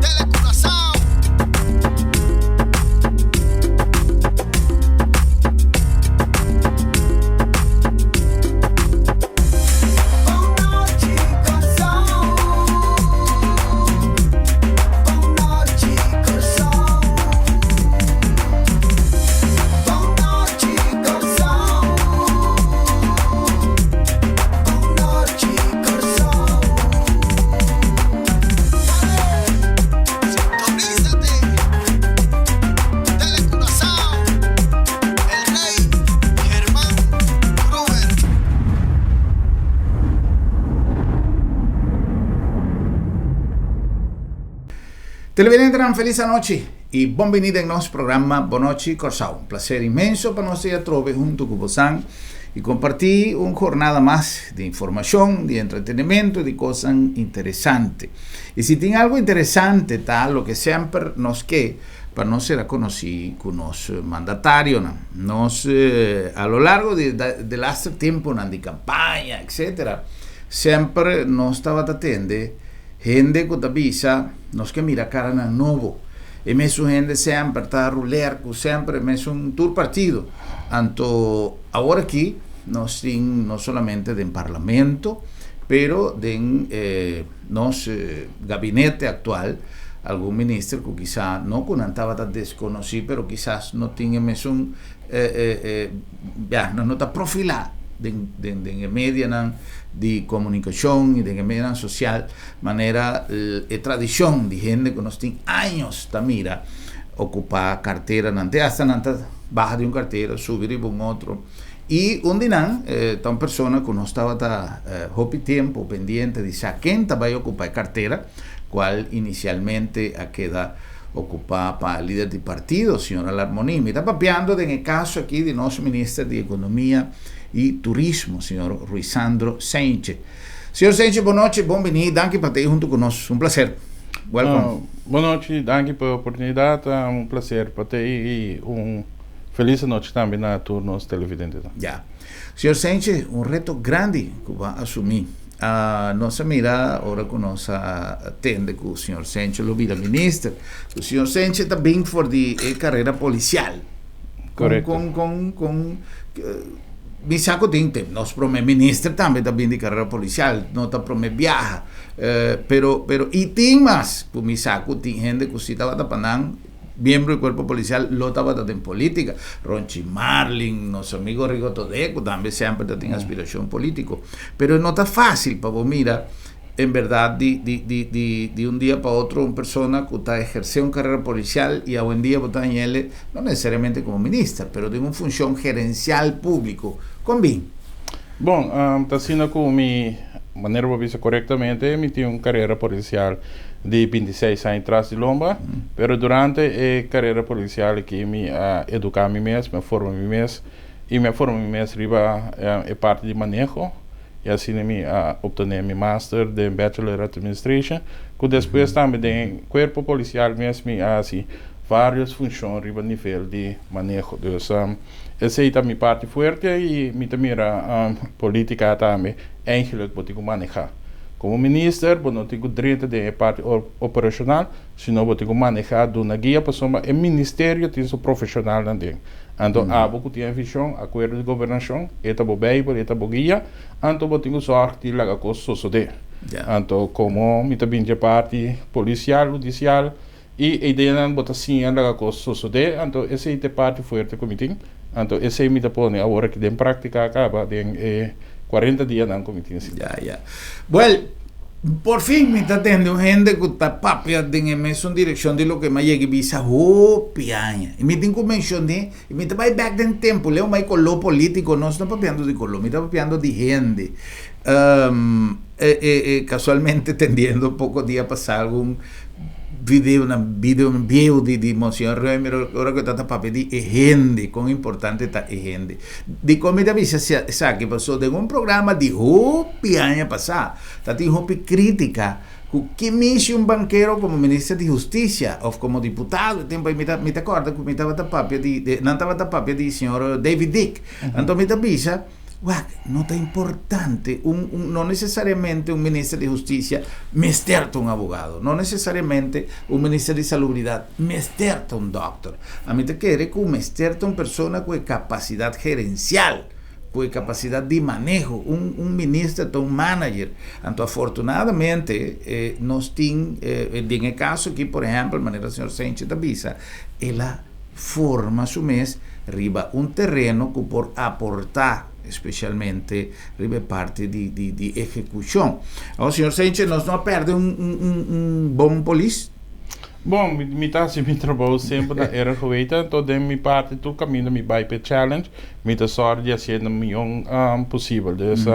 Telecuraçao. Sintonízate. Telecuraçao. El Rey Germán Gruber. Televidentenan feliz anochi y bon bini den nos programa Bonochi Corsou. Un placer inmenso pa nos ta atrobe hunto cu bosan y comparti un jornada mas di informacion, di entretenimento, di cosnan interesante. Y si tin algo interesante ta loke semper nos ke pa nos sera conoci cu nos mandatarionan. Nos a lo largo di delaster temponan di campaña etcetera semper nos tabata tende Hende ku ta bisa, Nos ke mira karanan nobo. E mesun hende semper ta ruler ku semper e mesun tur partido. Anto awor aki nos tin no solamente den parlamento, pero den nos gabinete aktual algun minister ku kisa no ku nan tabata deskonosí pero kisas no tin e mesun ya nan no ta profilá den den e medianan di komunikashon i den e medianan sosial manera e tradishon di hende ku nos tin años ta mira okupá karteranan te asta nan ta baha di un kartera subi riba un otro i un di nan ta un persona ku nos tabata hopi tempu pendiente di sa ken ta bai okupá e kartera kual inisialmente a keda okupá pa lider di partido señora Larmonie. Mi ta papiando den e kaso aki di nos minister di Ekonomia i Turismo señor Ruisandro Cijntje. Señor Cijntje bon nochi, bon bini, danki pa ta ei huntu ku nos, un plaser. Welkom. Bon nochi, danki pa e oportunidat, un plaser pa ta ei i un felis anochi tambe na tur nos televidentenan. Ya. Señor Cijntje, un reto grandi ku bo a asumí. Nos a mira ora ku nos a tende ku señor Sencho lo bira minister, ku señor Sencho ta bin for di e karera polisial. Korekto. Kon, kon, kon, mi sa ku tin tem, nos prome minister tambe ta bin di karera polisial, no ta prome biaha, pero, pero, i tin mas ku mi sa ku tin hende ku si tabata pa nan, Miembro di cuerpo policial lo tabata den politica. Ronchi Marlin, nos amigo Rigo Todé, cu tambe semper ta tin aspiracion politico. Pero no ta facil pa bo mira en berdad di, di, di, di, di un dia pa otro un persona cu ta eherce un carera policial y awendia bo ta hañele, no necesariamente como minister, pero den un funcion gerencial publico. Con bin? Bon, ta asina cu mi, manera bo a bisa corectamente, mi tin un carera policial di bintiseis aña tras di lomba, pero durante e carera policial aki mi a educa mi mes, mi a forma mi mes y mi a forma mi mes riba e parti di maneho y asina mi a obtene mi master den Bachelor Administration, cu despues tambe den cuerpo policial mes mi a haci varios funcion riba nivel di maneho. Dus Esei ta mi parti fuerte i mi ta mira politica tambe eigenlijk bo tin ku maneha. Komo minister bo no tin ku drenta den e parti operacional sino bo tin ku maneha, duna guia pasobra e ministerio tin su profesionalnan den. Anto abo ku tin e vision, akuerdo di gobernashon, e ta bo bijbel, e ta bo guia, anto bo tin ku sòrg di laga kos sosodé. Anto komo mi ta bin dje parti polisial, hudisial, I e ideanan bo ta siña laga kos sosodé, anto esei ta e parti fuerte ku mi tin. Anto esei mi ta pone awor aki den práktika kaba den e kuarenta dianan ku mi tin sinta. Ya, ya. Buel, por fin mi ta tende un hende ku ta papia den e mesun direkshon di loke mi a yega i bisa hopi aña. I mi tin ku menshoné, i mi ta bai bèk den tempu, leu mai koló polítiko, nos no papiando di koló, mi ta papiando di hende. Kasualmente tendiendo poko dia pasá algun videonan videonan bieu di di Monseñor Römer ora ku e ta papia di e hende kon importante ta e hende. Dikon mi ta bisa esaki? Pasobra den un programa di hopi aña pasá ta tin hopi krítika ku ki misi un bankero komo minister di hustisia òf komo diputado e tempu ei mi ta mi ta kòrda ku mi tabata papia di nan tabata papia di señor David Dick anto mi ta bisa. Wak, no ta importante, un, no nesesariamente un minister di hustisia mester ta un abogado, no nesesariamente un minister di salubridat mester ta un dòkter. Ami ta kere ku mester ta un persona ku e kapasidat gerensial, ku e kapasidat di maneho. Un minister ta un manager. Anto afortunadamente nos tin, den e kaso aki por ehèmpel, manera señor Senchi ta bisa, el a forma su mes riba un tereno ku por aportá espesialmente riba e parti di di di ehekushon. Awor señor Senche, nos no a pèrdè un un un un bon polis? Bon, mi mi ta hasi mi trabou semper na era geweten, anto den mi parti tur kaminda mi bai p'e challenge, mi ta sòru di hasié na mihó posibel. Dus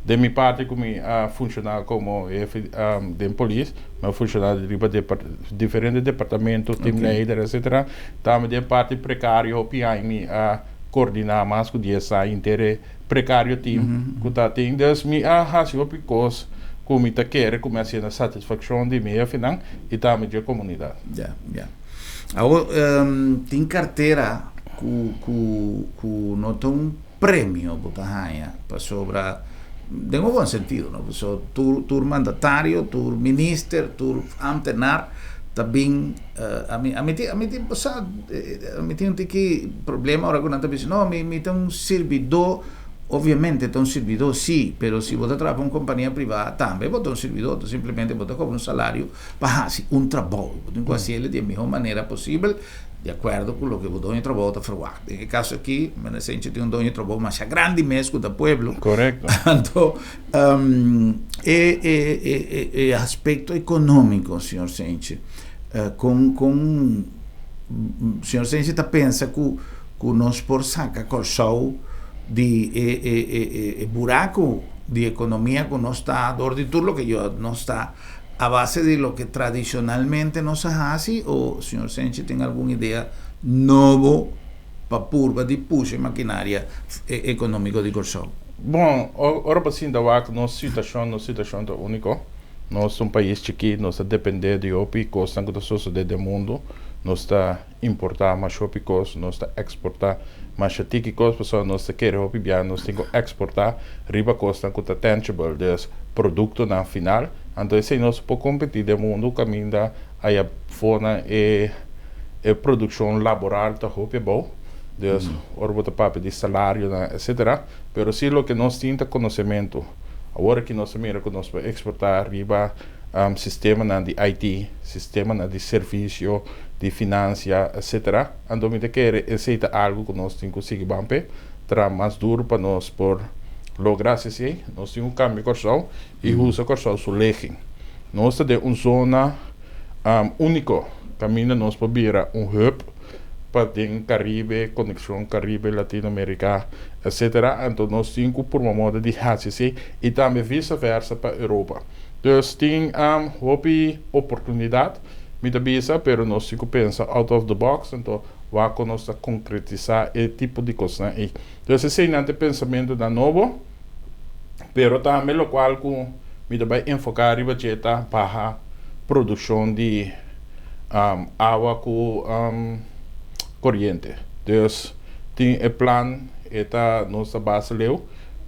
den mi parti ku mi a funshoná komo hefe den polis, mi a funshoná riba diferente departamento, team leider, etcetera. Tambe den parti prekario hopi aña mi a koordiná mas ku dies aña henter e prekario team ku ta tin. Dus mi a hasi hopi kos ku mi ta kere ku mi a hasi na satisfakshon di mi hefenan i tambe dje komunidat. Ya, ya. Awor tin kartera ku ku ku no ta un premio bo ta haña pasobra den un bon sentido no pasobra tur tur mandatario tur minister tur ambtenaar ta bin ami ami tin ami tin sa ami tin un tiki problema ora ku nan ta bisa no mi mi ta un sirbidó obviamente ta un sirbidó si pero si bo ta traha pa un kompania privá tambe bo ta un sirbidó ta simplemente bo ta kobra un salario pa hasi un trabou bo tin ku hasiel di e mihó manera posibel. Di akuerdo ku loke bo doño di trabou ta ferwagt. Den e kaso aki, Meneer Senchi tin un doño di trabou masha grandi mes ku ta pueblo. Korekto. Anto, e e e e aspekto ekonómiko, señor Senchi, kon kon señor Senchi ta pensa ku ku nos por saka Kòrsou di e e e e buraku di ekonomia ku nos ta dor di tur loke yo nos ta A base di loke tradicionalmente nos a haci o señor Senchi tin algun idea nobo pa purba di pusha e maquinaria economico di Corsou? Bon, ora bo sinta wak nos situacion, nos situacion ta unico. Nos ta un pais chikit, nos ta depende di hopi cosnan cu ta sosode den mundo. Nos ta importa masha hopi cos, nos ta exporta masha tiki cos, pasobra nos ta kere hopi bia nos tin cu exporta riba cosnan cu ta tangible, dus productonan final. Anto esey nos por competi den mundo caminda aya fonan e e produccion laboral ta hopi abou, dus ora bo ta papia di salarionan etcetera, pero si loke nos tin ta conocemento. Awor aki nos ta mira cu nos por exporta riba sistemanan di IT, sistemanan di servisio, di finansia, etcetera. Anto mi ta kere esei ta algu ku nos tin ku sigui ban p'e, traha mas duru pa nos por logra hasi esei. Nos tin ku kambia Kòrsou i usa Kòrsou su legen. Nos ta den un zona úniko kaminda nos por bira un hub pa den Karibe, konekshon Karibe, Latinoamerika, etcetera. Anto nos tin ku purba moda di hasi esei i tambe visa versa pa Europa. Dus tin hopi oportunidat, mi ta bisa, pero nos tin ku pensa out of the box, anto wak kon nos ta konkretisá e tipo di kosnan ei. Dus eseinan ta e pensamentunan nobo, pero tambe lokual ku mi ta bai enfoká riba dje ta baha produkshon di awa ku koriente. Dus tin e plan, e ta nos ta basa leu.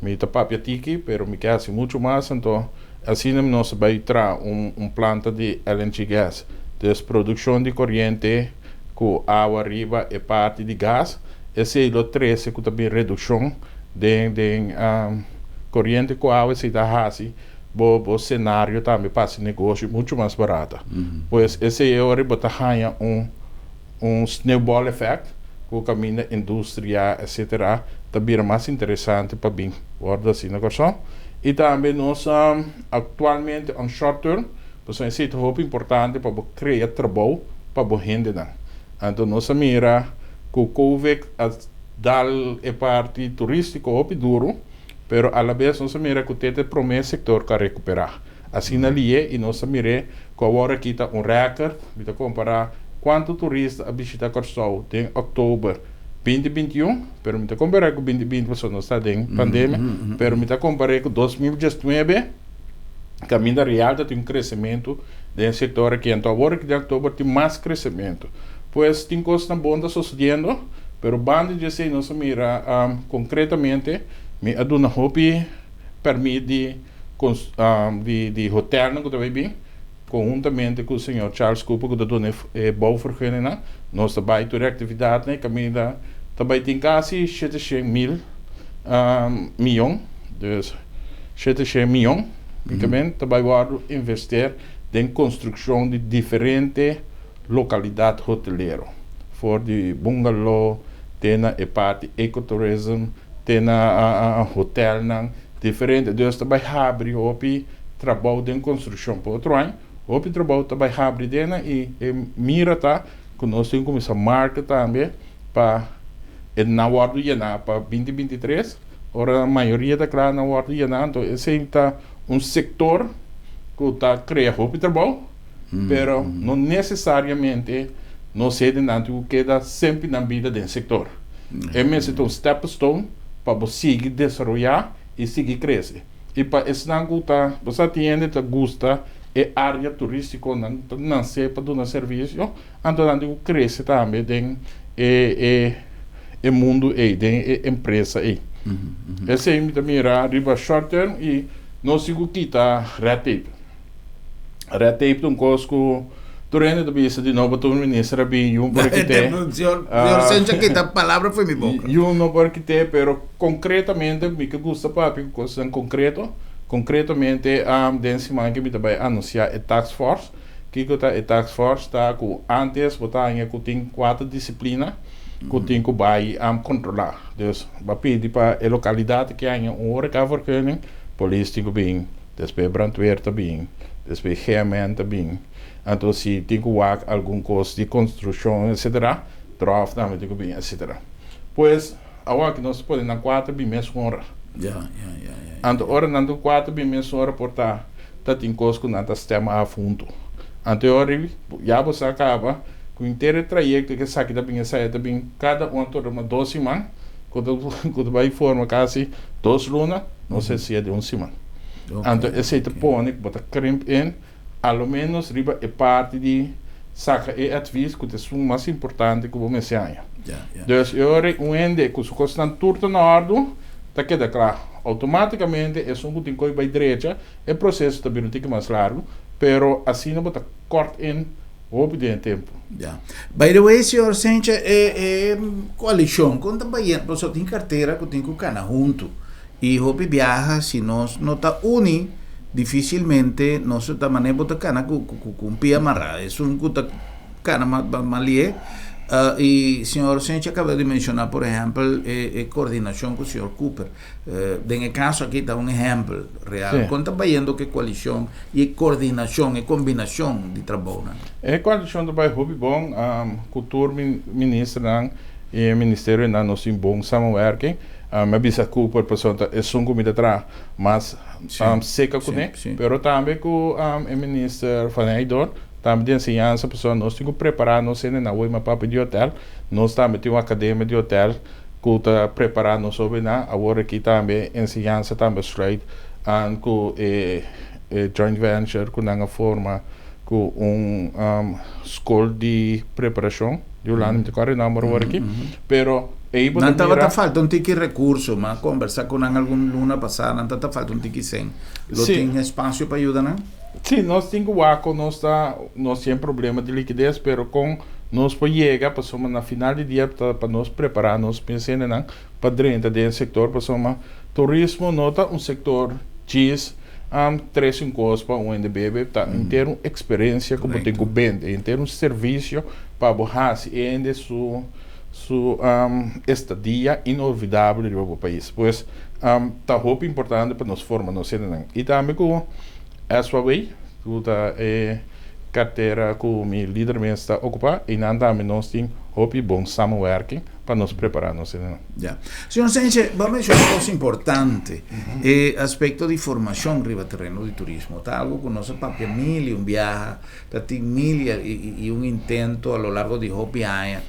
Mi ta papia tiki, pero mi ke hasi muchu mas, anto asina nos a bai traha un planta di LNG gas. Dus produkshon di koriente ku awa riba e parti di gas, esei lo trese ku ta bin redukshon den den koriente ku awa, esei ta hasi bo bo senario tambe pa hasi negoshi muchu mas barata. Pues esei e ora bo ta haña un. Un sneeuwball effect ku kaminda industria etc. Ta bira mas interesante pa bin wòrdu hasi na Kòrsou. I tambe nos aktualmente on short term pasobra esei ta hopi importante pa bo krea trabou pa bo hendenan. Anto nos a mira ku covid a dal e parti turístiko hopi duru pero alabes nos a mira ku te ta e promé sektor ku a rekuperá. Asina lié i nos a mir'é ku awor aki ta un rèkert. Mi ta kompará kuantu turista a bishitá Kòrsou den òktober 2021, pero mi ta kompará ku 2020 pasobra nos ta den pandemia, pero mi ta kompar'é ku 2019 kaminda real ta tin un kresementu den e sektor aki. Anto awor aki den òktober tin mas kresementu. Pues tin kosnan bon ta sosodiendo, pero banda di esei nos a mira konkretamente. Mi a duna hopi pèrmit di di di hotelnan ku ta bai bin konhuntamente ku señor Charles Cooper ku ta duna e bouwvergunningnan. Nos ta bai tur e aktividatnan e kaminda ta bai tin kasi 700 mil miyon, dus 700 miyon ta bai wòrdu investeer den konstrukshon di diferente lokalidat hotelero. For di bungalow te na e parti ecotourism, te na hotelnan diferente. Dus ta bai habri hopi trabou den konstrukshon. Pa otro aña, hopi trabou ta bai habri den i e mira ta ku nos tin kuminsá market tambe pa e nan wòrdu yená pa 2023. Ora mayoria ta kla, nan wòrdu yená, anto esei ta un sektor ku ta krea hopi trabou, pero no nesesariamente nos hendenan tin ku keda semper nan bida den sektor. E mester ta un stepping stone pa bo sigui desaroyá i sigui krese. I pa esnan ku ta, bo sa tin hende ta gusta e área turístiko, nan ta nase pa duna servisio, anto nan tin ku krese tambe den e mundu ei, den e empresa ei. Esei mi ta mira riba short term i nos tin ku kita red tape. Red tape ta un kos ku tur hende ta bisa di nobo tur minister a bin yun por kit'é. Señor Sencha kita palabra for mi boka. Yun no por kit'é, pero konkretamente mi ke gusta papia ku kosnan konkreto. Konkretamente den siman ke mi ta bai anunsiá e task force. Kiko ta e task force? Ta ku antes bo ta haña ku tin kuater disiplina ku tin ku bai kontrolá. Dus bo a pidi pa e lokalidat ke haña un horecavergunning, polis tin ku bin, despues brandweer ta bin, despues GMN ta bin. Anto si tin ku wak algun kos di konstrukshon etcetera, drof tambe tin ku bin, etcetera. Pues awor nos ta pone nan kuater bin mes ora. Anto ora nan tur kuater bin mes ora por ta ta tin kos ku nan ta stem af huntu. Anto e ora ya bo sa kaba ku henter e trayekto ku esaki ta bin, esaya ta bin, kada un a tuma 2 siman ku ta bai forma kasi 2 luna, nos a hasié den un siman. Anto esei ta pone ku bo ta krimp in a lo menos riba e parti di saka e advies ku ta esun mas importante ku bo mester haña. Dus e ora un hende ku su kosnan tur ta na òrdu ta keda kla. Outomátikamente esun ku tin ku bai drecha, e proseso ta bira un tiki mas largu, pero asina bo ta kort in hopi den e tempu. Ya. By the way, señor Sencha, e koalishon kon ta bai? Pasobra tin kartera ku tin ku kana huntu. I hopi biaha si nos no ta uni, difísilmente nos ta manera bo ta kana ku un pia mará. Esun ku ta kana mas lié. I señor Sencha akaba di menshoná, por ehèmpel, e koordinashon ku señor Cooper. Den e kaso aki ta un ehèmpel real. Kon ta bayendo ku e koalishon i e koordinashon, e kombinashon di trabounan? E koalishon ta bai hopi bon. Ku tur ministernan i ministerionan nos tin bon samenwerking. Mi a bisa Cooper pasobra ta esun ku mi ta traha mas seka kuné. Pero tambe ku e minister Van Heydoorn, tambe di enseñansa, pasobra nos tin ku prepará nos hende na wei papia di hotel. Nos tambe tin un akademia di hotel ku ta prepará nos hóbennan. Awor aki tambe enseñansa tambe sluit aan ku e joint venture ku nan a forma ku un skol di preparashon di Hulanda, mi ta kòrda e nòmber awor aki, pero ei bo ta Nan tabata mira. Falta un tiki rekurso, mi a kombersá ku nan algun luna pasá, nan tabata falta un tiki sèn. Lo tin espasio pa yuda nan? Sí, nos tin ku wak kon nos ta, nos tin problema di likides, pero kon nos por yega, pasobra na final di dia ta pa nos prepará nos mes hendenan pa drenta den e sektor, pasobra turismo no ta un sektor djis trese un kos pa un hende bebe, ta henter un eksperensia ku bo tin ku bende, henter un servisio pa bo hasi e hende su estadia inolvidabel riba bo pais. Pues ta hopi importante pa nos forma nos hendenan. I tambe ku SWA, ku ta e kartera ku mi lider mes ta okupá, einan tambe nos tin hopi bon samenwerking pa nos prepará nos hendenan. Ya. Señor Senche, bo a menshoná un kos importante, e aspekto di formashon riba tereno di turismo. Ta algu ku nos a papia mil i un biaha, ta tin mil i un intento a lo largo di hopi aña.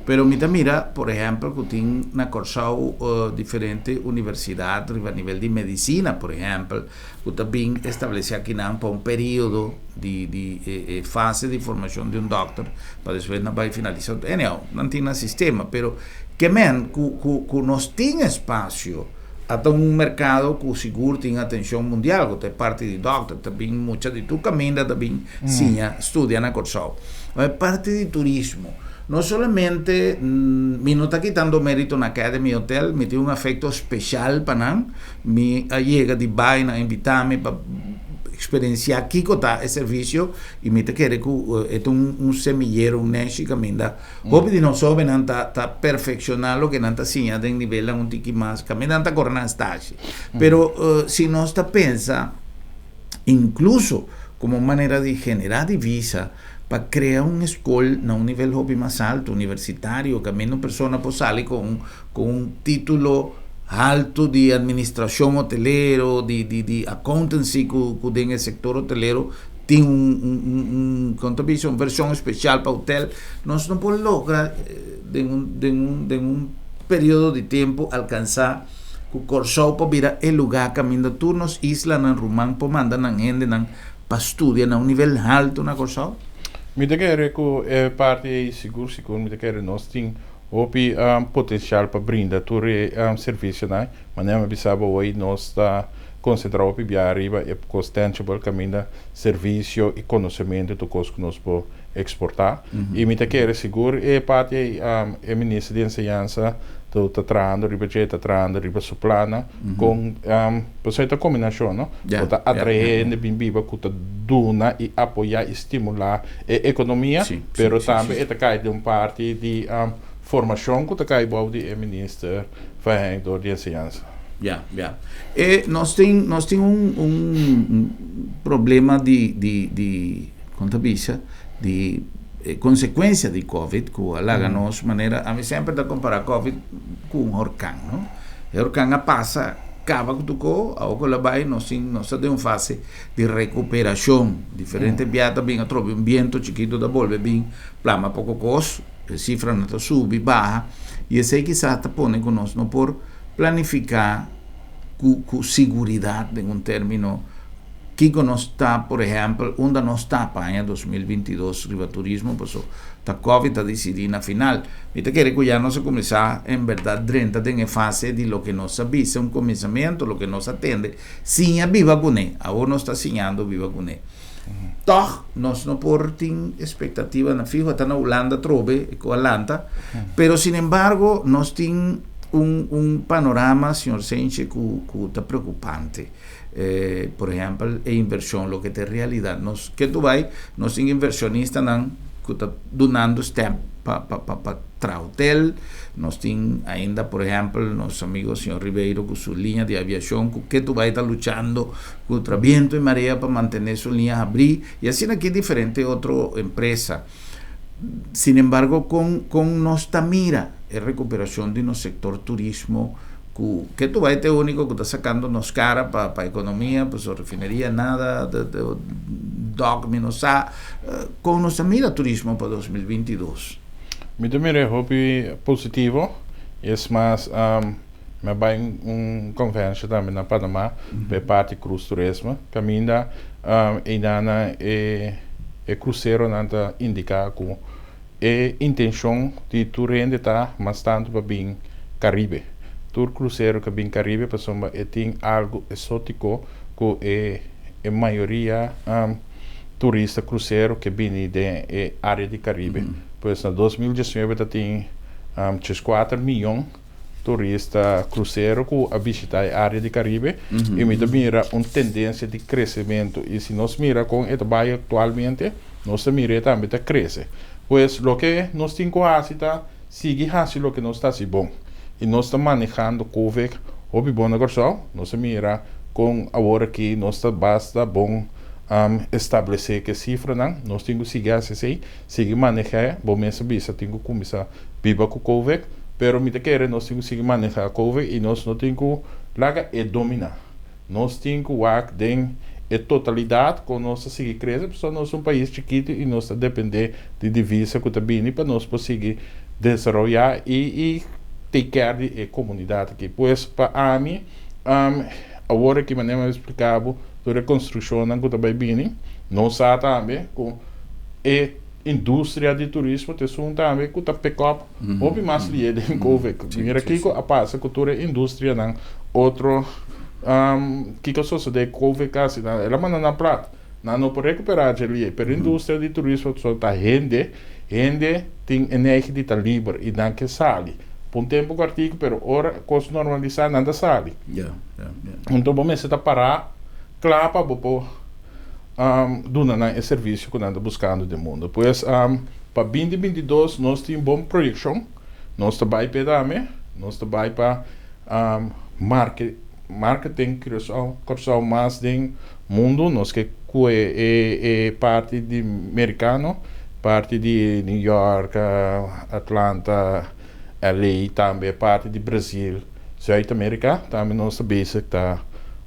Pero mi ta mira, por ehèmpel, ku tin na Kòrsou diferente universidat riba nivel di medisina, por ehèmpel, ku ta bin establesé akinan pa un periodo di e fase di formashon di un dòkter pa despues nan bai finalisá. Anyhow, nan tin nan sistema, pero ke men ku nos tin espasio. Ata un merkado ku sigur tin atenshon mundial, ku ta e parti di dòkter, ta bin mucha di tur kaminda ta bin siña studia na Kòrsou. Ma e parti di turismo, no solamente mi no ta kitando mérito na Academy Hotel, mi tin un afekto speshal pa nan, mi a yega di bai, nan a invitá mi pa eksperensiá kiko ta e servisio i mi ta kere ku e ta un semillero, un nèshi kaminda Hopi di nos hóbennan ta ta perfekshoná loke nan ta siña den nivelnan un tiki mas, kaminda nan ta kore nan stashe. Pero si nos ta pensa inkluso komo un manera di generá divisa pa krea un eskol na un nivel hopi mas altu, universitario, kaminda un persona por sali ku un ku un título haltu di administrashon hotelero, di di di accountancy ku ku den e sektor hotelero tin un un un un kon ta bisa un vershon speshal pa hotel, nos no por logra den un den un den un periodo di tempu alkansá ku Kòrsou por bira e lugá kaminda tur nos islanan ruman por manda nan hendenan pa studia na un nivel haltu na Kòrsou? Mi ta kere ku e parti ei sigur sigur mi ta kere nos tin Hopi potencial pa brinda tur e servicionan. Manera mi a bisa bo hoy nos ta concentra hopi bia riba e cos tangible caminda servicio y conocemento tur cos cu nos por exporta. Y mi ta kere sigur e parti ey e minister di enseñansa ta trahando riba dje, ta trahando riba su plannan con pasobra e ta combinacion no. Bo ta atrae hende bin biba cu ta duna y apoya y stimula e economia, pero tambe e ta cay den un parti di formacion cu ta cay bou di e minister Van dor di enseñansa. Ya, ya. E nos tin, nos tin un, un problema di, di, di, con ta bisa, di consecuencia di Covid cu a laga nos manera, ami semper ta compara Covid cu un horcan, no? E horcan a pasa, caba cu tuco, awor cu el a bay nos tin, nos ta den un fase di recuperacion. Diferente bia ta bin atrobe un biento chikito ta bolbe bin plama poco cos, e cifranan ta subi, baha, y esey kisas ta pone cu nos no por planifica cu cu siguridad den un termino kico nos ta, por ehempel, unda nos ta pa aña 2022 riba turismo, paso ta Covid ta dicidi na final. Mi ta kere cu ya nos a cuminsa en berdad drenta den e fase di loke nos a bisa un cuminsamento, loke nos a tende, Siña biba kuné. Awor nos ta siñando biba kuné. Tòg nos no por tin espektativanan fiho. Ta na Hulanda atrobe ku a lanta. Pero sin embargo nos tin un un panorama, señor Senche, ku ku ta preokupante. Por ehèmpel e invershon, loke ta e realidat. Nos ke tu bai nos tin invershonistanan ku ta dunando stèp pa pa pa traha hotel, nos tin ainda por ehempel nos amigo señor Ribeiro cu su liña di aviacion cu ketu bay ta luchando contra viento y marea pa mantene su liña habri y asina aki diferente otro empresa. Sin embargo con con nos ta mira e recuperacion di nos sector turismo cu ketu bay ta e unico cu ta sacando nos cara pa pa economia pasobra refineria nada dok mi no sa con nos ta mira turismo pa 2022. Mi ta mira e hopi positivo. Es mas, mi a bai un conferencia tambe na Panama pa e parti cruise turismo, caminda eydana e e cruceronan ta indica cu e intencion di tur hende ta mas tanto pa bin Caribe. Tur crucero ke bin Caribe pasobra e tin algo exotico cu e e mayoria turista krusero ke bini den e área di Karibe. Pues na 2019 ta tin 34 miyon turista krusero ku a bishitá e área di Karibe i mi ta mira un tendensia di kresementu i si nos mira kon e ta bai aktualmente nos ta mira e tambe ta krese. Pues loke nos tin ku hasi ta sigui hasi loke nos ta hasi bon i nos ta manehando Covid hopi bon na Kòrsou. Nos a mira kon awor aki nos ta basta bon establesé ku e sifranan. Nos tin ku sigui hasi esei, sigui manehá. Bo mes a bisa tin ku kuminsá biba ku Covid, pero mi ta kere nos tin ku sigui manehá Covid i nos no tin ku laga e dominá. Nos tin ku wak den e totalidat kon nos ta sigui krese, pasobra nos ta un pais chikitu i nos ta dependé di divisa ku ta bini pa nos por sigui desaroyá i i take care di e komunidat aki. Pues pa ami awor aki manera mi a splika bo tur e konstrukshonnan ku ta bai bini, nos sa tambe ku e industria di turismo ta esun tambe ku ta pick up hopi mas lié den Covid. Mira kiko a pasa ku tur e industrianan Otro, kiko a sosodé Covid kasi nan el a manda nan plat. Nan no por rekuperá dje pero industria di turismo so ta hende, hende tin e neiging di ta liber i nan ke sali. Pa un tempu kòrtiku pero ora kos normalisá nan ta sali. Anto bo mester ta pará kla pa bo por duna nan e servisio ku nan ta buskando den mundu. Pues pa binti 22 nos tin bon proyekshon, nos ta bai p'e tambe, nos ta bai pa marketing Curaçao, Kòrsou mas den mundu, nos ke kue e parti di merikano, parti di New York, Atlanta, LA, tambe parti di Brazil, Zuid Amerika, tambe nos ta bezig ta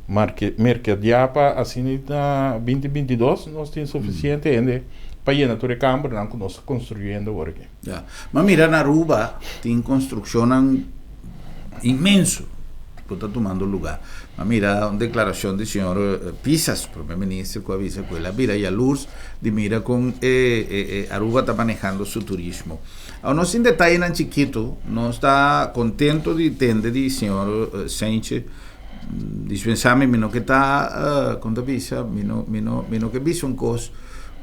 merkadeá pa asina na 2022 nos tin sufisiente hende pa yena tur e kambernan ku nos ta konstruyendo awor aki. Ya. Ma mira na Aruba tin construccionnan inmenso cu ta tumando lugar. Ma mira un declaracion di señor Pisas, primer minister, cu a bisa cu el a bira yalurs di mira con Aruba ta manehando su turismo. Awor nos tin detayenan chikito, nos ta contento di tende di señor Cijntje. Dispensami, mi no ke ta, con ta bisa, mi no, mi no, mi no ke bisa un cos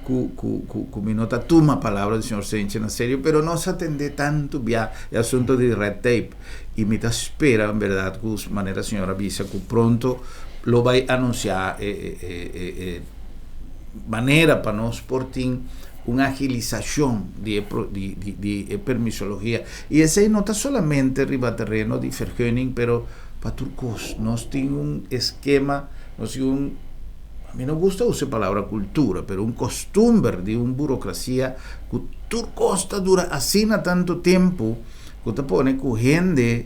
cu, cu, cu, cu mi no ta tuma palabra di señor Cijntje na serio, pero nos a tende tanto bia e asunto di red tape y mi ta spera en berdad cu manera señor a bisa cu pronto lo bay anuncia e, e, e, e, e manera pa nos por tin un agilisacion di e pro, di, di, di e permisologia. Y esey no ta solamente riba tereno di vergunning, pero pa tur kos. Nos tin un eskema, nos tin un, a mi no gusta usa e palabra kultura, pero un kostumber di un burokrasia ku tur kos ta dura asina tantu tempu ku ta pone ku hende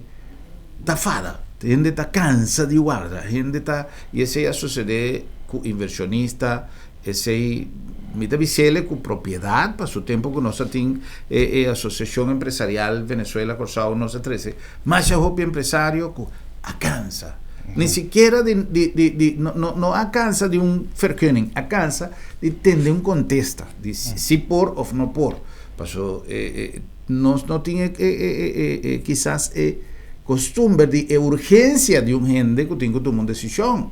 ta fada, hende ta kansa di warda, hende ta, i esei a sosodé ku invershonista, esei mi ta bis'ele ku propiedat pa su tempu ku nos a tin e Asosiashon Empresarial Venezuela Kòrsou nos a trese masha hopi empresario ku a kansa. Ni sikiera di di di di no no no a kansa di un vergunning, a kansa di tende un kontesta di si por òf no por. Paso e nos no tin e e e e kisas e kostumber di e urgensia di un hende ku tin ku tuma un desishon.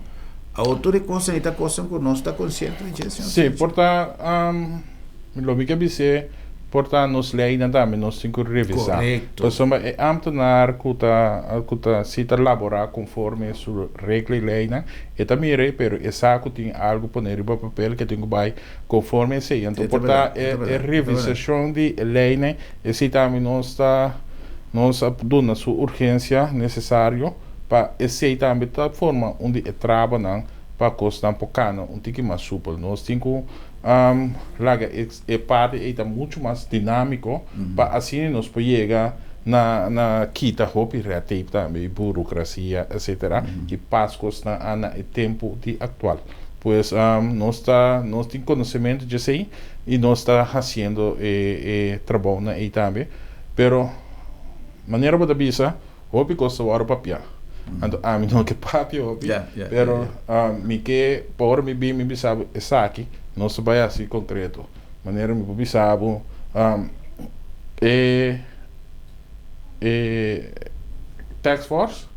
Awor tur e kosnan ei ta kosnan ku nos ta konsiente di dje, señor Sí, por ta lo mi ke bis'é por ta nos leinan tambe nos tin ku revisá. Korekto. Pasobra e ámtenar ku ta ku ta si ta laborá konforme su regla i leinan, e ta mira ei, pero e sa ku tin algu poné riba papel ku e tin ku bai konforme esei. Anto por ta e revisashon di e leinan, esei tambe nos ta nos a duna su urgensia nesesario. Pa esei tambe ta forma un di e trabanan pa kosnan por kana un tiki mas supel. Nos tin ku laga e parti ei ta muchu mas dinámiko pa asina nos por yega na na kita hopi red tape tambe, burokrasia etcetera i pas kosnan a na e tempu di aktual. Pues nos ta nos tin konosementu dje esei i nos ta hasiendo e e trabounan ei tambe pero manera bo ta bisa. Hopi kos ta wòrdu papiá. Anto ami no ke papia hopi, pero mi ke pa ora mi bin mi bisa bo esaki nos ta bai hasi konkreto. Manera mi por bisa bo e e task force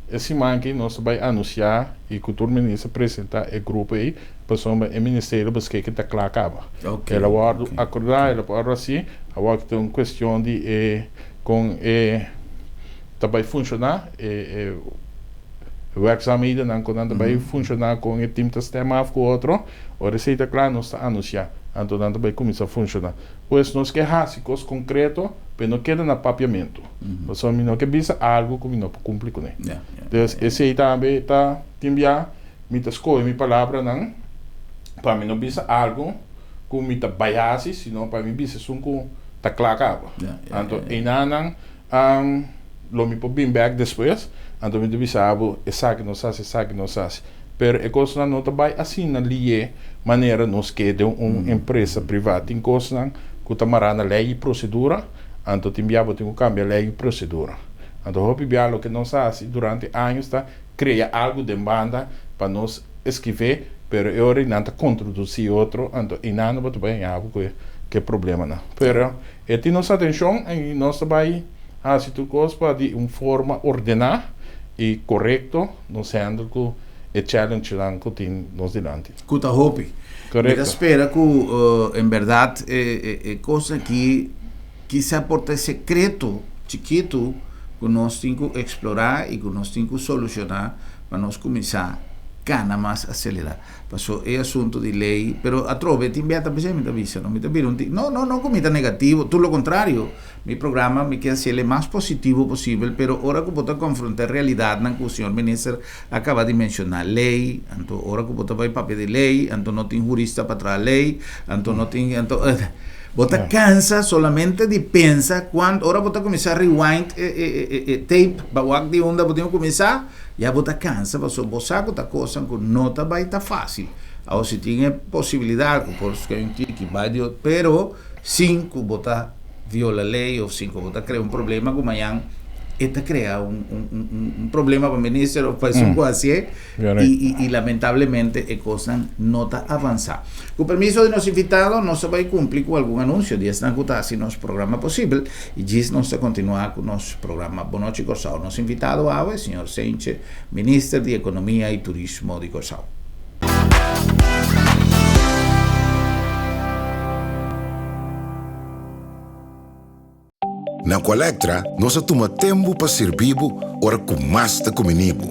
e siman aki nos ta bai anunsiá i ku tur minister presentá e grupo ei pasobra e ministerio beskikber ta kla kaba. El a wòrdu akordá, el a wòrdu hasi, awor ta un kuestion di e Kon e ta bai funshoná, e werkzaamhedennan kon nan ta bai funshoná, kon e tim ta stem af ku otro. Ora esei ta kla nos ta anunsiá, anto nan ta bai kuminsá funshoná. Pues nos ke hasi kos konkreto, pero no keda na papiamentu. Pasobra mi no ke bisa algu ku mi no por kumpli kuné. Entonces esei tambe ta tin bia mi ta skohe mi palabranan pa mi no bisa algu ku mi ta bai hasi, sino pa mi bisa esun ku ta kla kaba. Anto einanan lo mi por bin bek despues, anto mi ta bisa bo esaki nos hasi, esaki nos hasi. Pero e kosnan no ta bai asina lié manera nos ke den un empresa privá. Tin kosnan ku ta mará na lei i prosedura, anto tin bia bo tin ku kambia lei i prosedura. Anto hopi bia loke nos a hasi durante años ta krea algu den banda pa nos eskrivé, pero e ora ei nan ta kontrodusí otro, anto einan no bo ta bai haña bo ku e problemanan. Pero e tin nos atenshon i nos ta bai hasi tur kos pa di un forma ordená. i korekto nos handle ku e challengenan ku tin nos dilanti. Ku ta hopi. Mi ta Korekto. spera ku en bèrdat e kos aki kisa por ta e sekreto chikitu ku nos tin ku eksplorá i ku nos tin ku solushoná pa nos kuminsá kana mas aselerá. Paso e asunto di ley, pero atrobe tin bia ta pesey mi ta bisa no, mi ta bira un no no no cu mi ta negativo, tur lo contrario, mi programa mi kier haciel e mas positivo posibel, pero ora cu bo ta confronta e realidadnan cu señor minister a caba di menciona, ley, anto ora cu bo ta bay papia di ley, anto no tin hurista pa traha ley, anto no tin, anto bo ta cansa solamente di pensa cuanto, ora bo ta cuminsa rewind e e e tape pa wak di unda bo tin cu cuminsa, Ya bo ta cansa pasobra bo sa cu ta cosnan cu no ta bay ta facil. Awor si tin e posibilidad cu por scoge un tiki bay di otro pero sin cu bo ta viola ley of sin cu bo ta crea un problema cu mañan e ta crea un un problema pa minister of pa esun cu hacié y y lamentablemente e cosnan no ta avansa. Cu permiso di nos invitado nos ta bay cumpli cu algun anuncio di esnan cu ta haci nos programa posibel. I djis nos ta kontinuá ku nos programa Bon Nochi Kòrsou. Nos invitado awe, señor Sentje, Minister di Ekonomia i Turismo di Kòrsou. Na Aqualectra nos a tuma tempu pa sirbi bo ora ku mas ta kumini bo.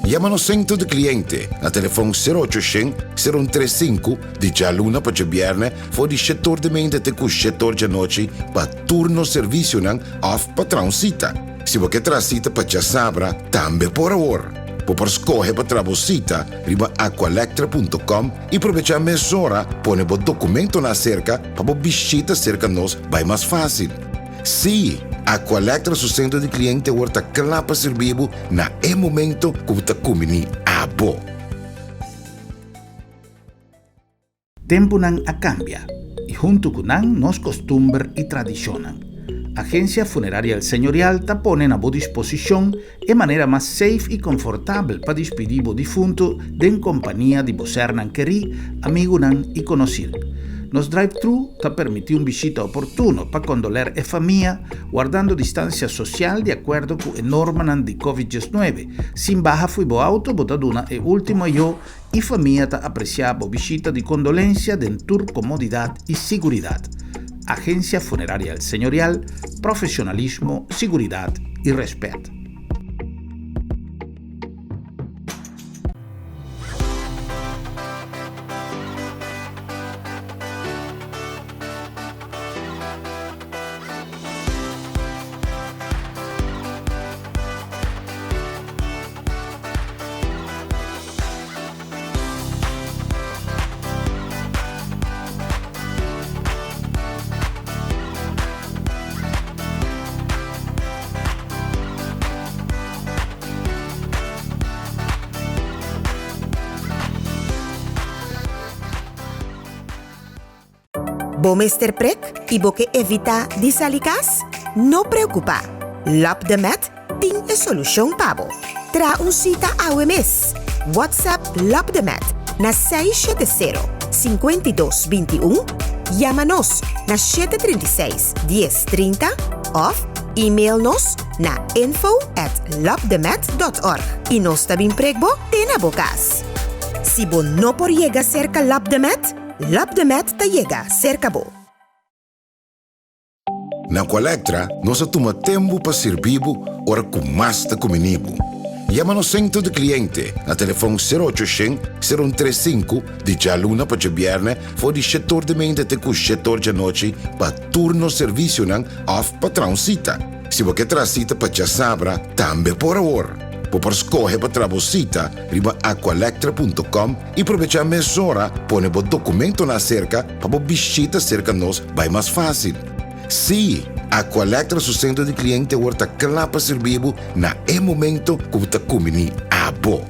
Yama nos sentro di kliente na telefòn sero ocho shen, sero un tres sinku di djaluna pa djabièrnè for di shetor di mente te ku shetor djanochi pa tur nos servisionan òf pa traha un sita. Si bo ke traha sita pa djasabra, tambe por awor. Bo por skohe pa traha bo sita riba aqualectra punto com i probechá mesora pone bo dokumentonan aserka pa bo bishita serka nos bai mas fásil. Sí, Aqualectra su sentro di kliente awor ta kla pa sirbi bo na e momento ku bo ta kumbiní abo. Tempunan a kambia, i huntu ku nan nos kostumber i tradishonnan. Agensia Funeraria El Señorial ta pone na bo disposishon e manera mas safe i konfortabel pa dispidí bo difuntu den kompania di bo sernan kerí, amigunan i konosir. Nos drive-thru ta permití un bishita oportuno pa kondoler e famia, wardando distansia sosial di akuerdo ku e normanan di Covid 19. Sin baha fui bo auto bo ta duna e último ayó I famia ta apresiá bo bishita di kondolensia den tur komodidat i siguridat. Agensia Funeraria El Señorial, profesionalismo, siguridat i rèspèt. Bo mester prek i bo ke evitá di sali kas? No preokupá! Lap de Met tin e solushon pa bo. Traha un sita awe mes! WhatsApp Lap de Met na 670 52 21, yama nos na 736 10 30 òf email nos na info at lapdemet dot org i nos ta bin prek bo te na bo kas. Si bo no por yega serka Lap de Met, Lap de Met ta yega serka bo. Na Aqualectra nos a tuma tempu pa sirbi bo ora ku mas ta kumini bo. Yama nos sentro di kliente na telefòn sero ocho shen, sero un tres sinku di djaluna pa djabièrnè for di shetor di mente te ku shetor djanochi pa tur nos servisionan òf pa traha un sita. Si bo ke traha sita pa djasabra tambe por awor. Bo por skohe pa traha bo sita riba aqualectra punto com i probechá mesora pone bo dokumentonan aserka pa bo bishita serka nos bai mas fásil. Sí, Aqualectra su sentro di kliente awor ta kla pa sirbi bo na e momento ku bo ta kumbiní abo.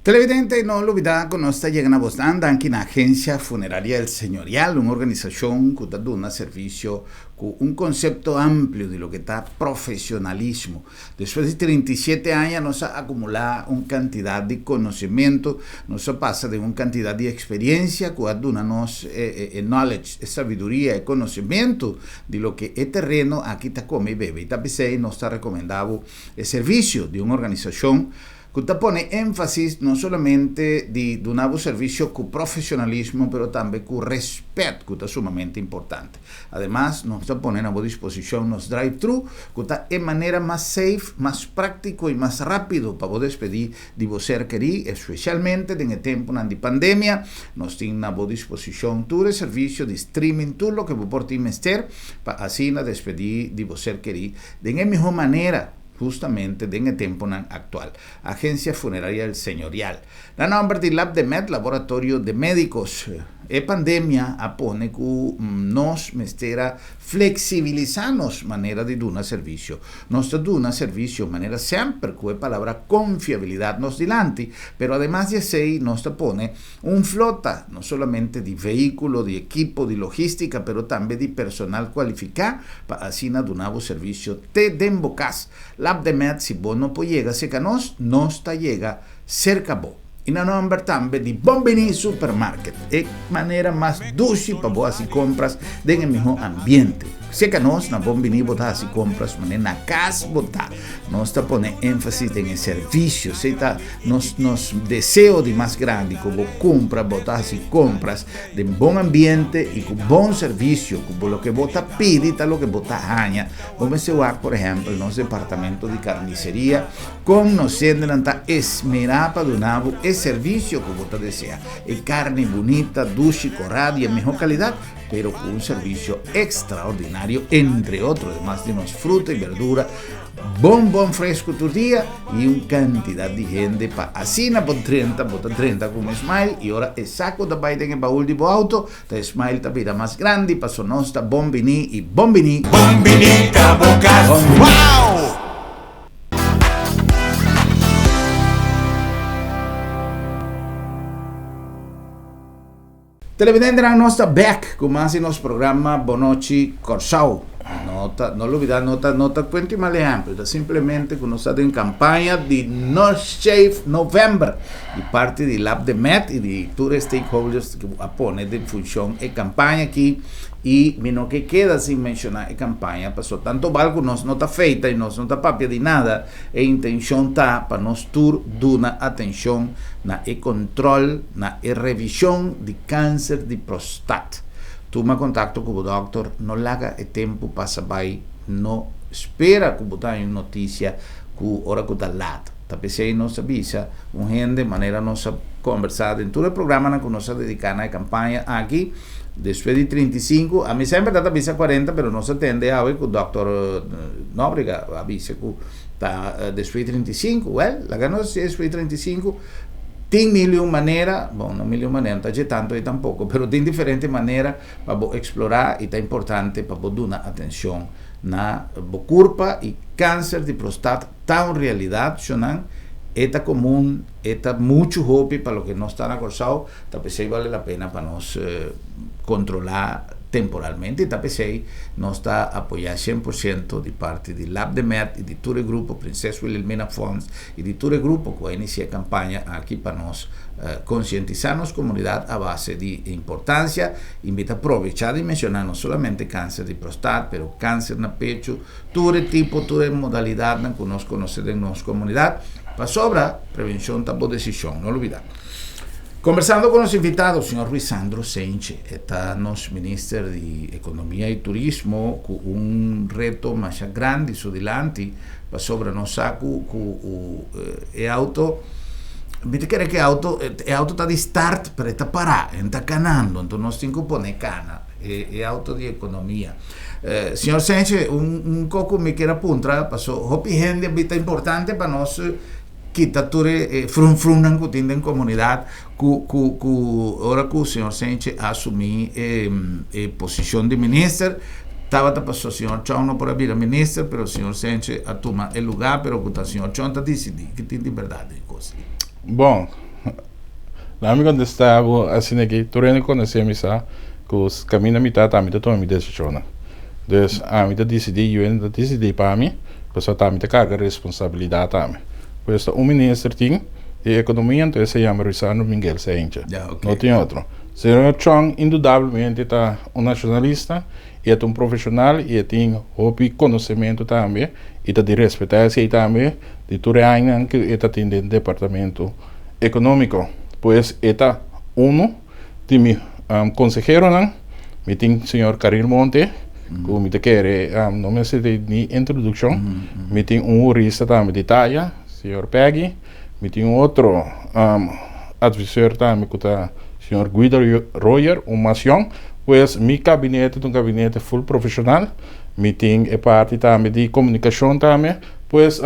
Televidente, no lubidá ku nos ta yega na bosnan danki na Agencia Funeraria El Señorial, un organisashon ku ta duna servisio ku un konsepto amplio di loke ta profesionalismo. Despues di 37 aña nos a akumulá un kantidat di konosementu, nos a pasa den un kantidat di eksperiensia ku a duna nos e knowledge, e sabiduria, e konosementu di loke e tereno aki ta kome i bebe. I ta p'esei nos ta rekomendá bo e servisio di un organisashon ku ta pone énfasis no solamente di duna bo servisio ku profesionalismo pero tambe ku rèspèt ku ta sumamente importante. Ademas, nos ta pone na bo disposishon nos drive-thru ku ta e manera mas safe, mas práktiko i mas rápido pa bo despedí di bo ser kerí, espesialmente den e tempunan di pandemia. Nos tin na bo disposishon tur e servisio di streaming, tur loke bo por tin mester pa asina despedí di bo ser kerí den e mihó manera, hustamente den e tempunan aktual. Agencia Funeraria El Señorial. Na nòmber di Labdemed, Laboratorio de Médicos. E pandemia a pone ku nos mester a fleksibilisá nos manera di duna servisio. Nos ta duna servisio manera semper ku e palabra konfiabilidat nos dilanti, pero ademas di esei nos ta pone un flota no solamente di vehíkulo, di ekipo, di logístika, pero tambe di personal kualifiká pa asina duna bo servisio te den bo kas. Labdemed, si bo no por yega serka nos, nos ta yega serka bo. I na nòmber tambe di Bon Bini Supermarket, e manera mas dushi pa bo hasi kompras den e mihó ambiente. Serka nos na Bon Bini bo ta hasi kompras manera na kas bo ta. Nos ta pone énfasis den e servisio, esei ta nos nos deseo di mas grandi, ku bo kumpra, bo ta hasi kompras den bon ambiente i ku bon servisio, ku bo loke bo ta pidi ta loke bo ta haña. Bo mester wak por ehèmpel nos departamento di karniseria, Kon nos hendenan ta esmerá pa duna bo e servisio ku bo ta deseá, e karni bunita, dushi, korá, di e mihó kalidat, pero ku un servisio ekstraordinario, entre otro, ademas di nos fruta i berdura bon bon fresku tur dia i un kantidat di hende pa asina bo drenta, bo ta drenta ku un smile i ora e sako ta bai den e baul di bo outo, ta e smile ta bira mas grandi paso nos ta bon biní i bon biní. Bon biní ta bo kas. Wow! Televidentenan nos ta bek ku mas di nos programa Bonochi Kòrsou. No ta, no lubidá, no ta, no ta kuenta i mal ehèmpel, ta simplemente ku nos ta den kampaña di No Shave November di parti di Lab de Med i di tur e stakeholders ku a pone den funshon e kampaña aki. I mi no ke keda sin menshoná e kampaña, pasobra tantu bal ku nos no ta feita i nos no ta papia di nada, e intenshon ta pa nos tur duna atenshon na e kontròl, na e revishon di kanser di prostat. Tuma kontakto ku bo dòkter, no laga e tempu pasa bai, no spera ku bo ta haña un notisia ku ora ku ta lat. Ta p'esei nos ta bisa un hende manera nos a kombersá den tur e programanan ku nos a dediká na e kampaña aki, Despues di 35, ami semper ta ta bisa 40, pero nos a tende awe ku Dòkter Nóbrega a bisa ku ta despues di 35. Wèl, laga nos si despues di 35, tin mil i un manera, bon, no mil i un manera, no ta dje tantu ei tampoko, pero tin diferente manera pa bo eksplorá i ta importante pa bo duna atenshon na bo kurpa i kanser di prostat Ta un realidat, shonnan, e ta komun, e ta muchu hopi pa loke nos ta na Kòrsou, ta p'esei bale la pena pa nos kontrolá temporalmente i ta p'esei nos ta apoyá 100% di parti di Lab de Med i di tur e grupo Prinses Wilhelmina Fonds i di tur e grupo ku a inisiá e kampaña aki pa nos konsientisá nos komunidat a base di e importansia i mi ta probechá di menshoná no solamente kanser di prostat pero kanser na pechu, Tur e tipo, tur e modalidadnan ku nos konosé den nos komunidat. Pasobra, prevenshon ta bo desishon, no lubidá. Kombersando ku nos invitado, señor Ruisandro Senche, e ta nos minister di Ekonomia i Turismo ku un reto masha grandi su dilanti, pasobra nos sa ku ku e auto, mi ta kere ku e auto, e auto ta di start, pero e ta pará, e no ta kanando, anto nos tin ku pone kana e auto di ekonomia. Señor Senche, un un koko mi kier a puntra, paso hopi hende a ta importante pa nos kita tur e frun frunnan ku tin den komunidat ku ku ku ora ku señor Senche a asumí e e posishon di minister tabata paso señor Chong no por a bira minister pero señor Senche a tuma e lugá pero ku ta señor Chong ta disidí ki tin di bèrdat den e kos ei. Bon. Laga mi kontestá bo asina aki, tur hende konosé mi sa ku kaminda mi ta, ta mi ta tuma mi desishonnan. Dus ami ta disidí, yu hende ta disidí pa mi, pasobra ta mi ta karga responsabilidat tambe. Pues ta un minister tin di ekonomia, anto esei yama Ruisandro Minguel Seintje, no tin otro. Señor Chong indudablemente ta un nashonalista i e ta un profeshonal i e tin hopi konosementu tambe i ta di respetá esei tambe di tur e añanan ku e ta tin den departamento ekonómiko. Pues e ta unu di mi konseheronan. Mi tin señor Caril Monte ku mi ta kere no mester di ni introdukshon. Mi tin un hurista tambe di taya, señor Peggy. Mi tin un otro advisor tambe ku ta señor Guido Royer, un mas yòn. Pues mi kabinete ta un kabinete full profeshonal. Mi tin e parti tambe di komunikashon tambe. Pues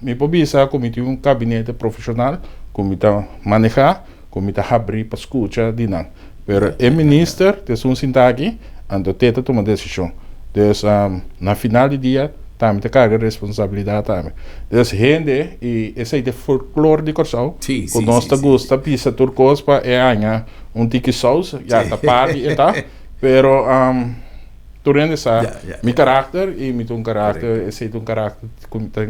mi por bisa ku mi tin un kabinete profeshonal ku mi ta manehá, ku mi ta habrí pa skucha di nan. Pero e minister ta esun sinta aki, anto te ta tuma desishon. Dus na final di dia ta mi ta karga responsabilidat tambe. Dus hende, i esei ta e folklor di Kòrsou, ku nos ta gusta bisa tur kos pa e haña un tiki sous, ya ta parti e ta, pero tur hende sa mi karakter i mi ta un karakter, esei ta un karakter ku mi ta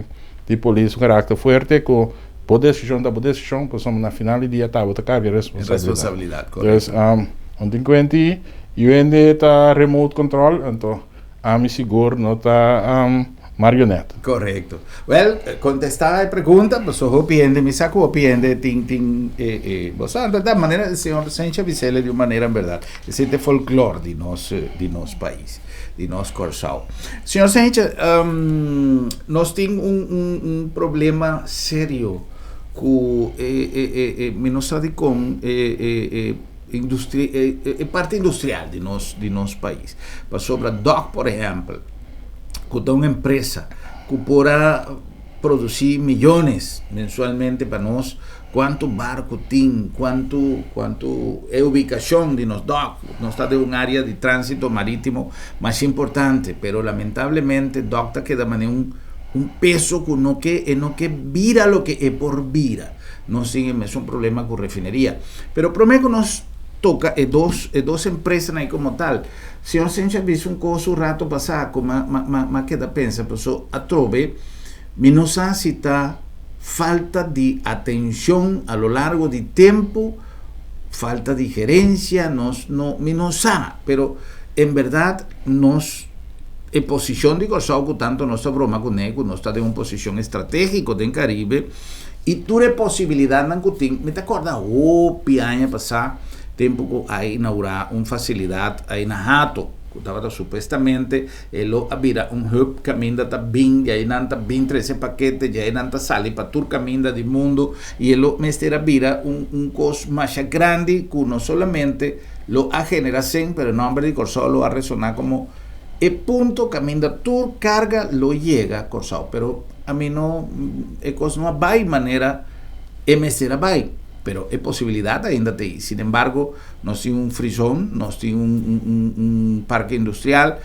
di polis, un karakter fuerte ku bo desishon ta bo desishon, pasobra na final di dia ta bo ta karga e responsabilidat. Dus un tin kuenti yu hende ta remote control, anto ami sigur no ta marionet. Korekto. Wèl, kontestá e pregunta, pasobra hopi hende, mi sa ku hopi hende tin tin e e bo sa, bèrdat, manera señor Sencha bis'el di un manera bèrdat, esei ta e folklor di nos di nos pais, di nos Kòrsou. Señor Sencha, nos tin un un un problema serio ku e e e e mi no sa dikon e e e industria e e parti industrial di nos di nos pais. Pasobra dòk por ehèmpel ku ta un empresa ku por a produsí miyones mensualmente pa nos, kuantu barku tin, kuantu kuantu e ubikashon di nos dòk, nos ta den un área di tránsito marítimo masha importante, pero lamentablemente dòk ta keda manera un un peso ku no ke e no ke bira loke e por bira. Nos tin e mesun problema ku refineria. Pero promé ku nos toka e dos e dos empresanan ei komo tal, señor Senchi a bisa un kos un rato pasá ku m'a m'a m'a keda pensa paso atrobe mi no sa si ta falta di atenshon a lo largo di tempu, falta di gerensia, nos no mi no sa, pero en bèrdat nos e posishon di Kòrsou ku tantu nos ta broma kuné ku nos ta den un posishon estratégiko den Karibe, I tur e posibilidatnan ku tin, mi ta kòrda hopi aña pasá, tempu ku a inaugurá un fasilidat ei na Hato, ku tabata supuestamente e lo a bira un hub kaminda ta bin, djei nan ta bin trese pakete, djei nan ta sali pa tur kaminda di mundu, i e lo mester a bira un un kos masha grandi ku no solamente lo a generá sen, pero e nòmber di Kòrsou lo a resoná komo e punto kaminda tur karga lo yega Kòrsou. Pero Ami no, e kos no a bai manera e mester a bai, pero e posibilidat ainda ta ei. Sin embargo, nos tin un free zone, nos tin un un un parke industrial,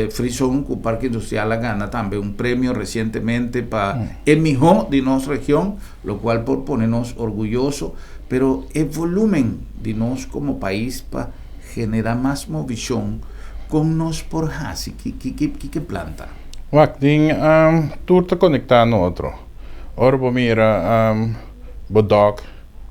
free zone ku parke industrial a gana tambe un premio resientemente pa e mihó di nos region, lokual por pone nos orguyoso, pero e volumen di nos komo pais pa genera mas movishon, kon nos por hasi? Ki ki ki ki plan ta? Wak, tin tur ta konektá na otro. Ora bo mira bo dòk,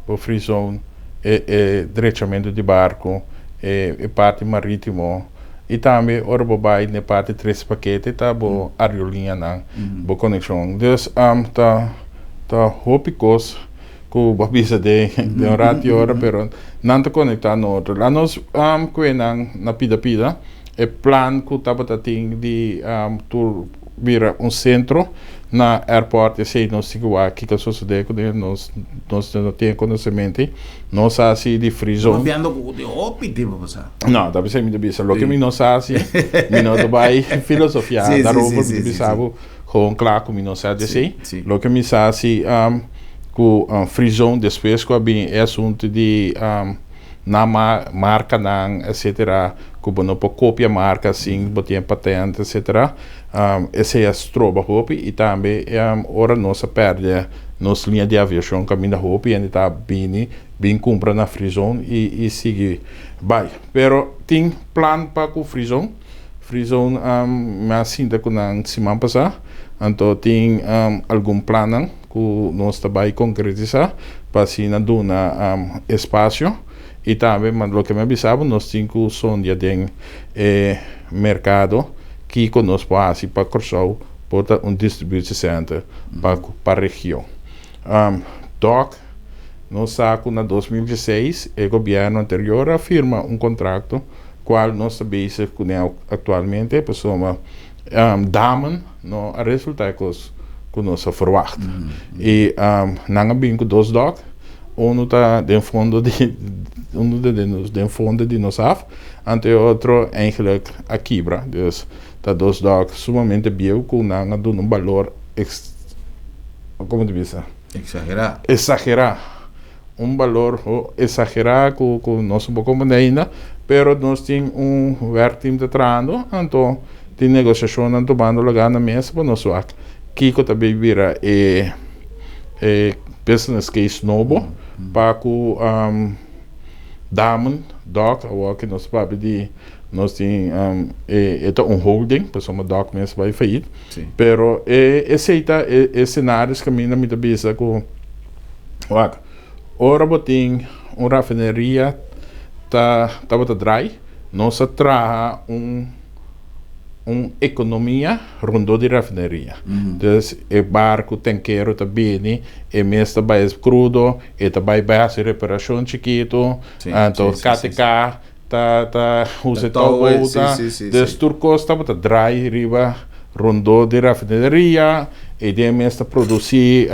bo free zone, e e drechamentu di barku, e e parti marítimo i tambe ora bo bai na e parti tres pakete ta bo aerolinianan, bo konekshon. Dus ta ta hopi kos ku bo a bisa den den un rat di ora pero nan ta konektá na otro. Laat nos kue nan na pida pida. E plan ku tabata tin di tur bira un sentro na airport esei nos tin ku wak kiko a sosode kuné nos nos no tin e konosementu nos a hasi di free zone. Papiando ku di hopi tempu pasá. No ta p'esei mi ta bisa loke mi no sa hasi mi no ta bai filosofia daarover mi ta bisa bo gewoon kla ku mi no sa di esei loke mi sa hasi ku free zone despues ku a bin e asuntu di nan markanan etcetera. Ku bo no por kopia marka sin bo tin patente etcetera. Esei a stroba hopi i tambe ora nos a pèrdè nos liña di aviashon kaminda hopi hende ta bini bin kumpra na Free Zone i sigui bai. Pero tin plan pa ku Free Zone. Free Zone mi a sinta ku nan siman pasá anto tin algun plannan ku nos ta bai konkretisá pa asina duna espasio. I tambe, ma loke mi a bisa bo, nos tin ku sondia den e merkado kiko nos por hasi pa Kòrsou por ta un distributie center pa pa region. Dòk, nos sa ku na 2016 e gobièrnu anterior a firma un kontrakto kual nos ta bezig kuné aktualmente pasobra Damen no a resultá e kos ku nos a ferwagt. I nan a bin ku dos dòk, unu ta den fondo di unu ta den fondo di nos haf, anto e otro eigenlijk a kibra. Dus ta dos dòk sumamente bieu ku nan a duna un balor ex komo ta bisa? Eksagerá. Eksagerá. Un balor exagera cu nos no por comprende ainda, pero nos tin un werkteam ta trahando, anto tin negociacionnan tumando lugar na mesa pa nos wak kico ta bay bira e e business case nobo pa cu Damen Dock, awor cu nos papia di nos tin e ta un holding, pasobra Dock mes bay failliet, pero esey ta e scenarios caminda mi ta bisa cu. Wak, ora bo tin un rafineria ta tabata drai, nos a traha un un ekonomia rondó di rafineria. Dus e barku tankero ta bini, e mes ta bai krudo, e ta bai bai hasi reparashon chikitu, anto KTK ta ta usa e touwboot. Dus tur kos tabata drai riba rondó di rafineria i den mes ta produsí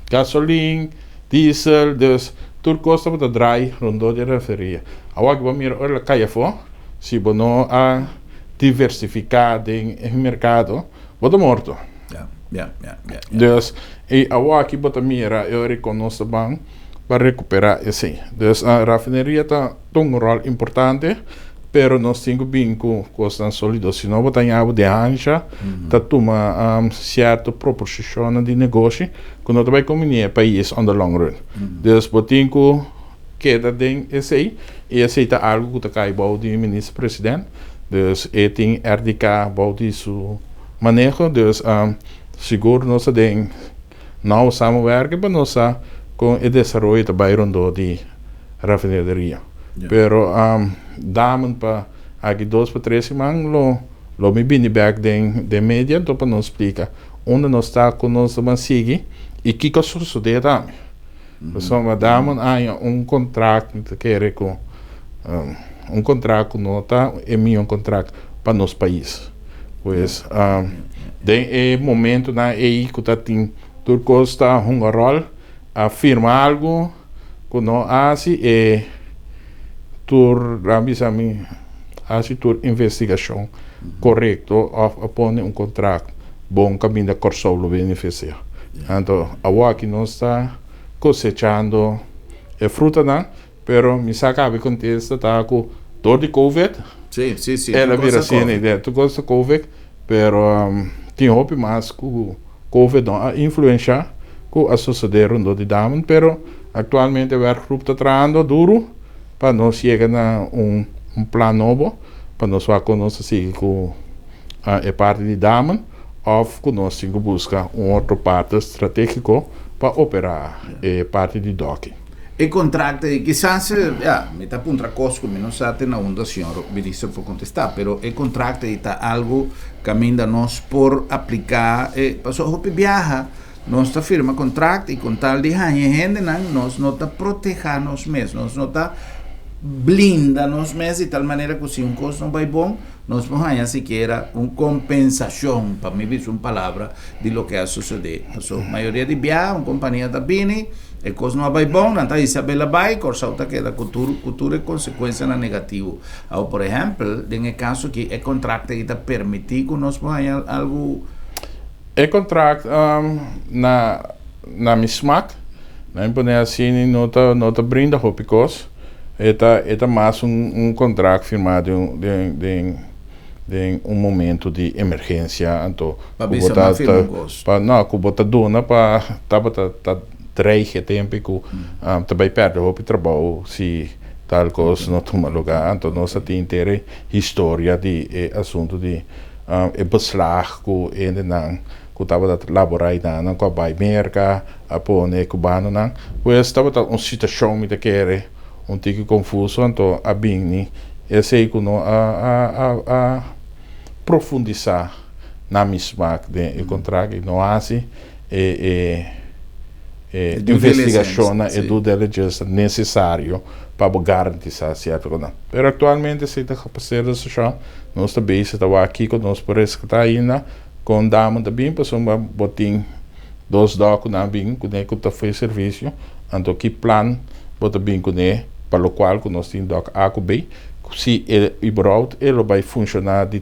gasolin, diesel, dus tur kos tabata drai rondó di rafineria. Awor bo a mira ora el a kai afó, si bo no a diversifiká den e merkado, bo ta morto. Dus i awor aki bo ta mira e ora kon nos ta ban pa rekuperá esei. Dus rafineria ta tuma un ròl importante, pero nos tin ku bin ku kosnan sólido, si no bo ta haña bo den hansha ta tuma sierto proposishonnan di negoshi ku no ta bai kombiní e pais on the long run. Dus bo tin ku keda den esei i esei ta algu ku ta kai bou di minister president, dus e tin RDK bou di su maneho, dus sigur nos ta den nauw samenwerking pa nos sa kon e desaroyo ta bai rondó di rafineria. Pero damen pa aki dos pa tres siman lo lo mi bini bek den den media anto pa nos splika unda nos ta kon nos ta ban sigui i kiko a sosodé tambe. Pasobra Damen a haña un kontrakt mi ta kere ku un kontrakt ku no ta e mihó kontrakt pa nos pais. Pues den e momentonan ei ku ta tin tur kos ta hunga ròl a firma algu ku no a hasi e tur nan bisa mi hasi tur investigashon korekto òf a pone un kontrakt bon kaminda Kòrsou lo benefisiá. Anto awor aki nos ta kosechando e frutanan Pero mi sa kabe kontesta ta ku dor di covid Sí, sí, sí. el a Tur bira kos ta asina covid. idea. Tur kos ta covid, pero tin hopi mas ku covid no a influensha ku a sosode rondó di Damen, pero aktualmente werkgroep ta trahando duru pa nos yega na un un plan nobo pa nos wak kon nos ta sigui ku e parti di Damen òf ku nos tin ku buska un otro partner strategiko pa operá e parti di dòki. E contract ei kisas, ya, mi ta puntra cos cu mi no sa te na unda señor minister por contesta, pero e contract ei ta algo caminda nos por aplica e, pasobra hopi biaha nos ta firma contract y con tal di haña e hendenan nos no ta proteha nos mes, nos no ta blinda nos mes di tal manera cu si un cos no bay bon nos por haña sikiera un compensacion, pa mi bisa un palabra, di loke a sucede. Pasobra mayoria di biaha un compania ta bini, E kos no a bai bon, nan ta Isabel a bai, Kòrsou ta keda ku tur ku tur e konsekuensianan negativo. Awor, por ehèmpel, den e kaso aki e kontrakt ei ta permití ku nos por haña algu? E kontrakt na na mi smak, na mi pone asina, no ta no ta brinda hopi kos. E ta mas un kontrakt firmá den un momento di emergensia, anto Pa bisa m'a firma un kos. Pa no, ku bo ta duna pa tabata ta dreig e tempu ku ta bai pèrdè hopi trabou si tal kos no tuma lugá. Anto nos a tin henter historia di e asuntu di e beslag ku hendenan ku tabata laborá einan ku a bai Merka a pone kubanonan. Pues tabata un situashon, mi ta kere, un tiki konfuso. Anto a bini esei ku no a profundisá na mi smak den e kontrakt i no hasi e due investigashon, diligence, e si. Due diligence nesesario pa garantisá sierto kos. Pero aktualmente si ta pasando situashon, nos ta bezig ta wak kiko nos por reskatá ainda kon dama ta bin, pasobra bo tin dos dòk ku nan bin kuné ku ta ofresé servisio. Anto ki plan bo ta bin kuné pa lokual ku nos tin dòk A ku B, si e überhaupt e lo bai funshoná di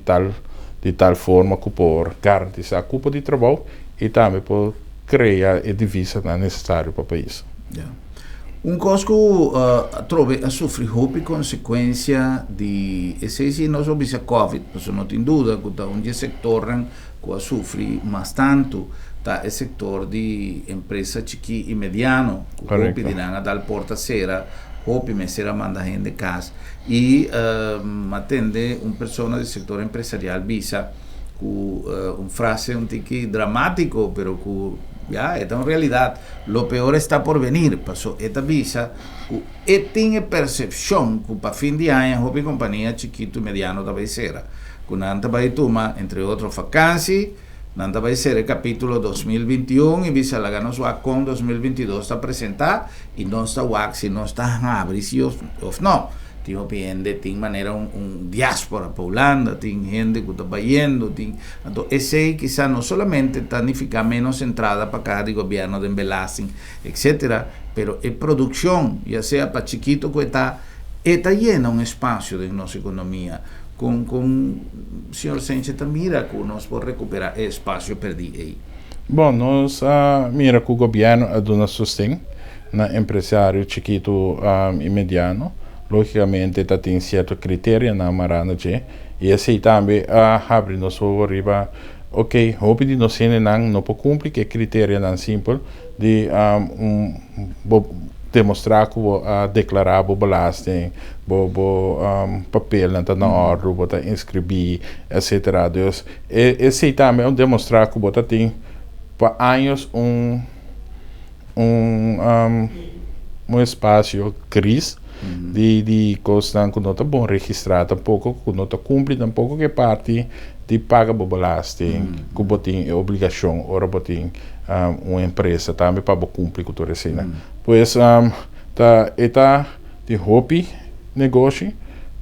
tal forma ku por garantisá kupo di trabou i tambe por krea e divisanan nesesario pa pais. Ja. Un kos ku trobe a sufri hopi konsekuensia di esei si nos a bisa COVID, pasobra no tin duda ku ta un di e sektornan ku a sufri mas tantu ta e sektor di empresa chikí i mediano, ku hopi di nan a dal porta sera, hopi mester a manda hende kas. I m'a tende un persona di sektor empresarial bisa ku un frase un tiki dramátiko, pero ku ya e ta un realidat: "Lo peor está por venir", paso e ta bisa ku e tin e persepshon ku pa fin di aña hopi kompania chikitu i mediano ta bai sera, ku nan ta bai tuma, entre otro, vakansi, nan ta bai sera e kapítulo 2021 i bisa: "Laga nos wak kon 2022 ta presentá i nos ta wak si nos ta habri si òf no." Tin hopi hende, tin manera un diáspora pa Hulanda, tin hende ku ta bayendo, tin. Anto esei kisas no solamente ta nifiká ménos entrada pa kaha di gobièrnu den belasting, etcétera, pero e produkshon, ya sea pa chikitu ku e ta, e ta yena un espasio den nos ekonomia. Kon señor Cijntje ta mira ku nos por rekuperá e espasio pèrdí ei? Bon, nos a mira ku gobièrnu a duna sosten na empresario chikitu i mediano. Lógikamente ta tin sierto kriterionan mará na dje i esei tambe a habri nos wowo riba, ok, hopi di nos hendenan no por kumpli ku e kriterionan simpel di un bo demostrá ku bo a deklará bo belasting, bo papelnan ta na òrdu, bo ta inskribí, etcétera. Dus esei tambe a demostrá ku bo ta tin pa años un espasio gris di kosnan ku no ta bon registrá tampoko, ku no ta kumpli tampoko ku e parti di paga bo belasting, ku bo tin e obligashon ora bo tin un empresa tambe pa bo kumpli ku tur eseinan. Pues ta e ta di hopi negoshi,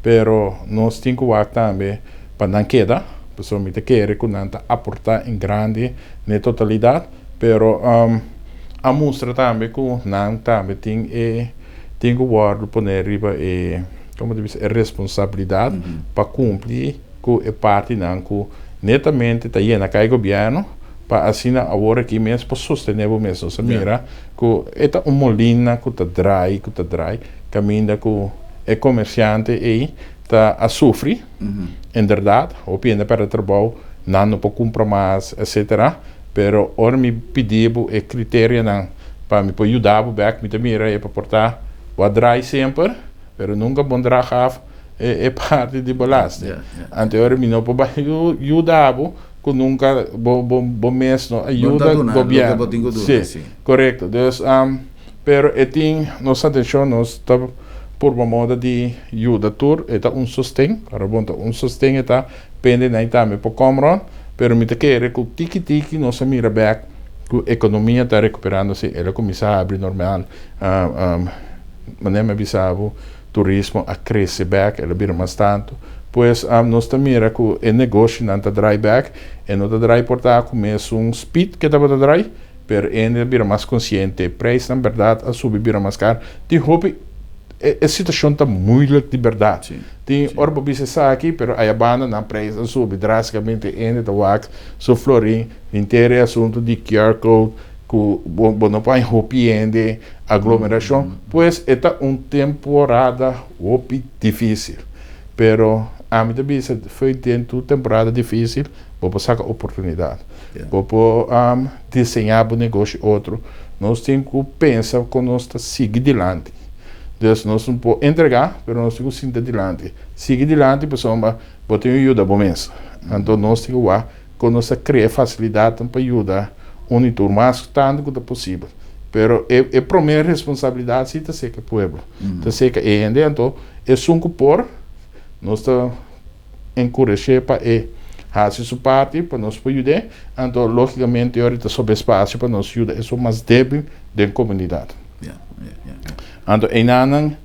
pero nos tin ku wak tambe pa nan keda, pasobra mi ta kere ku nan ta aportá en grandi na e totalidat, pero a mustra tambe ku nan tambe tin ku wòrdu poné riba e, komo ta bisa, e responsabilidat pa kumpli ku e partinan ku netamente ta yena kai gobièrnu pa asina awor aki mes por sostené bo mes. Nos a mira ku e ta un molina ku ta drai kaminda ku e komersiante ei ta a sufri, inderdaad, hopi hende a pèrdè trabou, nan no por kumpra mas, etcétera. Pero ora mi pidi bo e kriterionan pa mi por yuda bo bèk, mi ta mira e pa por ta bo a drai semper, pero nunka bo a draag af e parti di belasting. Anto ora mi no por bai yuda bo ku nunka bo mes no a yuda duna loke gobièrnu. Bo tin ku duna, Si, si. Korekto. Dus, pero e tin nos atenshon, nos ta purba moda di yuda tur, e ta un sosten, ora bon ta un sosten, e ta pende na tambe por kom rònt, pero mi ta kere ku tiki tiki nos a mira bèk ku ekonomia ta rekuperando, si el a kuminsá habri normal, manera mi a bisa bo, turismo a krese bèk, el a bira mas tantu. Pues nos ta mira ku e negoshonan ta drai bèk, e no ta drai por ta ku mesun speed ku tabata drai, pero hende a bira mas konsiente, preisnan bèrdat a subi bira mas kar. Tin hopi e situashon ta moeilijk di bèrdat. Tin ora bo bisa esaki, pero aya banda nan preis a subi drástikamente, hende ta wak su florin, henter e asuntu di QR code. Ku bo no por hopi hende, aglomerashon. Pues e ta un temporada hopi difísil. Pero ami ta bisa, for di tur temporada difísil, bo por saka oportunidat. Bo por diseñá bo negoshi otro. Nos tin ku pensa ku nos ta sigui dilanti. Dus nos no por entregá, pero nos tin ku sinta dilanti. Sigui dilanti pasobra bo tin ku yuda bo mes. Anto nos tin ku wak ku nos ta krea fasilidatnan pa yuda un i tur mas tantu ku ta posibel. Pero e promé responsabilidat si ta serka e pueblo, ta serka e hende. Anto esun ku por, nos ta enkurash'é pa e hasi su parti pa nos por yud'é. Anto lógikamente ora ta sobra espasio pa nos yuda esun mas débil den komunidat. Anto einanan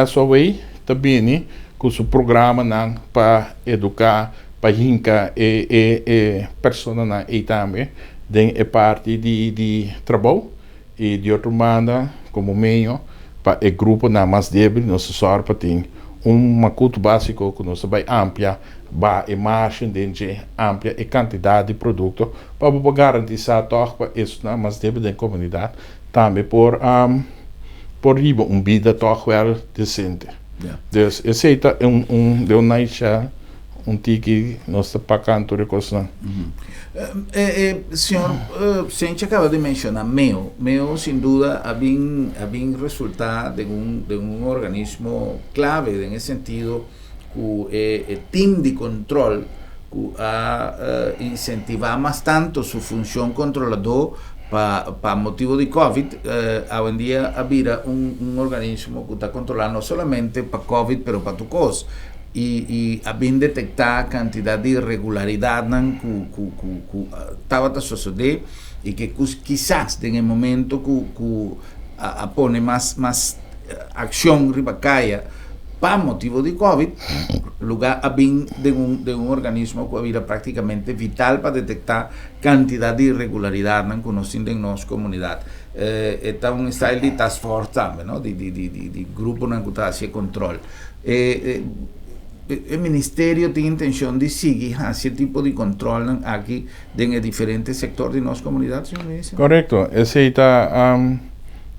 SOA ta bini ku su programanan pa eduká, pa hinka e personanan ei tambe den e parti di trabou i di otro banda komo medio pa e gruponan mas débil nos ta sòru pa tin un makutu básiko ku nos ta bai amplia ba e margen den dje, amplia e kantidat di produkto pa bo por garantisá tòg pa esunnan mas débil den komunidat tambe por por hiba un bida tòg wèl desente. Dus esei ta un un den un nutshell un tiki nos ta pakan tur e kosnan. Señor Senchi a kaba di menshoná meo. Meo sin duda a bin a bin resultá den un den un organismo klave den e sentido ku e e tim di kontrol ku a insentivá mas tanto su funshon kontroladó pa pa motibu di covid awendia a bira un un organismo ku ta kontrolá no solamente pa covid pero pa tur kos. I i a bin detektá kantidat di irregularidatnan ku ku ku ku tabata sosodé i ke ku kisas den e momento ku ku a a pone mas mas akshon riba kaya pa motibu di covid, lugá a bin den un den un organismo ku a bira praktikamente vital pa detektá kantidat di irregularidatnan ku nos tin den nos komunidat. E ta un style di task force tambe no, di di di di gruponan ku ta hasi e kontrol. E e ministerio tin intencion di sigui haci e tipo di controlnan aki den e diferente sector di nos comunidad, señor Minister? Correcto. Esey ta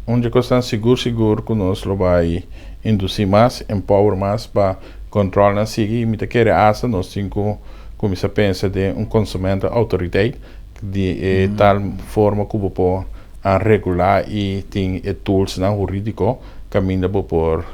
un di e cosnan sigur sigur cu nos lo bay induci mas, empower mas pa controlnan sigui y mi ta kere hasta nos tin cu cuminsa pensa den un consumentenautoriteit di e tal forma cu bo por regula y tin e toolsnan huridico caminda bo por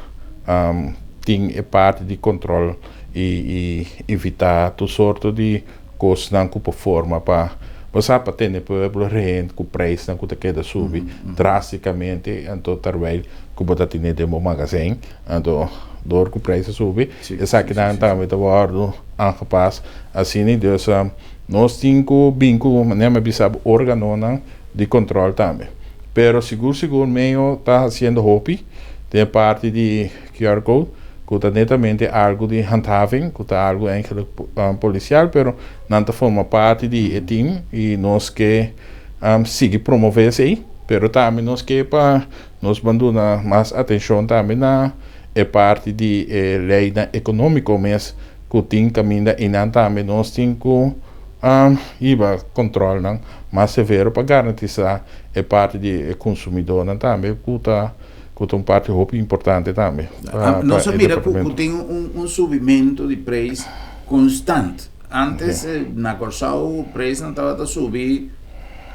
tin e parti di control y evita tur sorto di cosnan cu por forma pa bo sa pa tene pueblo rehen cu prijsnan cu ta keda subi drasticamente. Anto terwijl cu bo ta tene den bo magazijn, anto door cu prijs a subi, esakinan tambe ta wordo aangepas asina. Dus nos tin cu bin cu, manera mi a bisa bo, organonan di control tambe. Pero sigur sigur meo ta haciendo hopi den e parti di QR code cu ta netamente algo di handhaving, cu ta algo eigenlijk policial, pero nan ta forma parti di e team y nos ke sigui promove esey, pero tambe nos ke pa nos ban duna mas atencion tambe na e parti di e leynan economico mes cu tin caminda y nan tambe nos tin cu hiba controlnan mas severo pa garantisa e parti di e consumidornan tambe cu ta un parti hopi importante tambe. Nos a mira cu tin un subimento di prijs constant. Antes na Corsou prijsnan tabata subi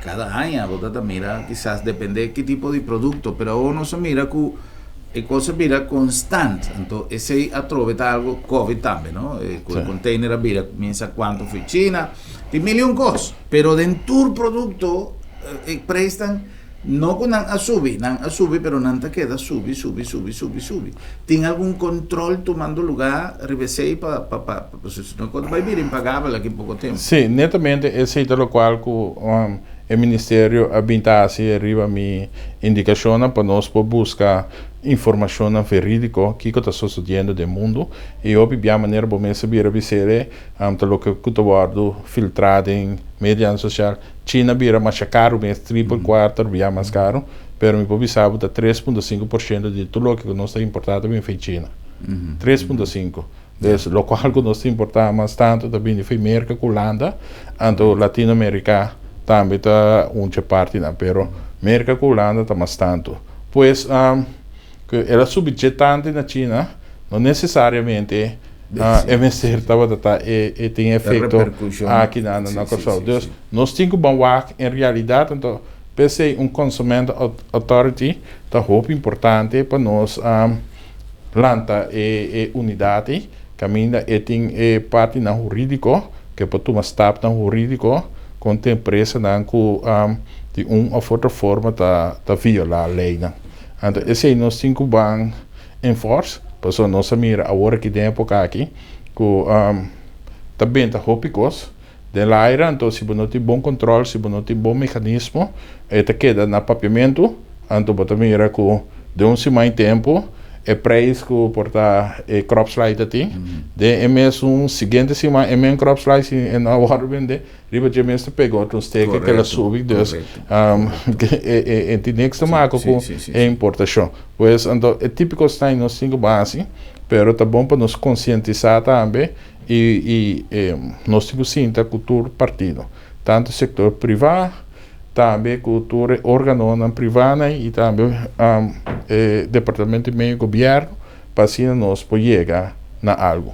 cada aña, bo ta mira kisas depende ki tipo di producto, pero awor nos a mira cu e cos a bira constant. Anto esey atrobe ta algo covid tambe, no? Cu e container a bira minsa cuanto foi China, tin mil y un cos, pero den tur producto e prijsnan no cu nan a subi, nan a subi pero nan ta keda subi, subi, subi, subi, subi. Tin algun control tumando lugar riba esey pa pa pa pasobra si no cos ta bay bira impagabel aki poco tempo? Sí, netamente esey ta locual cu e ministerio a bin ta hasi riba mi indikashonnan pa nos por buska informashonnan verídiko kiko ta sosodiendo den mundu i hopi bia manera bo mester bira bis'e ta loke ku ta wòrdu filtrá den medianan sosial. China bira masha karu mes, tripel, kuarter bia mas karu, pero mi por bisa bo ta 3,5% di tur loke ku nos ta importá ta bin fei China. 3,5. Dus lokual ku nos ta importá mas tantu ta bini fei Merka ku Hulanda, anto Latinoamerika. Tambe ta un dje partinan, pero Merka ku Hulanda ta mas tantu. Pues, ku el a subi dje tantu na China, no nesesariamente e mester tabata ta e tin efekto aki na na Kòrsou. Dus, nos tin ku ban wak en realidat, anto p'esei un Consument Authority ta hopi importante pa nos lanta e unidat ei, kaminda e tin e partinan hurídiko, ke por tuma stapnan hurídiko kontra empresanan ku di un òf otro forma ta violá leinan. Anto esei nos tin ku ban enforce, pasobra nos a mira awor aki den epoka aki ku ta benta hopi kos den laira, anto si bo no tin bon kòntròl, si bo no tin bon mekanismo, e ta keda na papiamentu, anto bo ta mira ku den un siman i tempu e preis ku por ta e crop slice ta tin, den e mesun siguiente siman e men crop slice si e no a wòrdu bende, riba dje mes ta pega otro steke ku el a subi, dus e tin niks te maka ku e importashon. Pues anto e tipiko esnan nos tin ku basi, pero ta bon pa nos konsientisá tambe I nos tin ku sinta ku tur partido, tantu sektor privá, tambe ku tur e órganonan privánan i tambe e departamento di medio gobièrnu pa asina nos por yega na algu.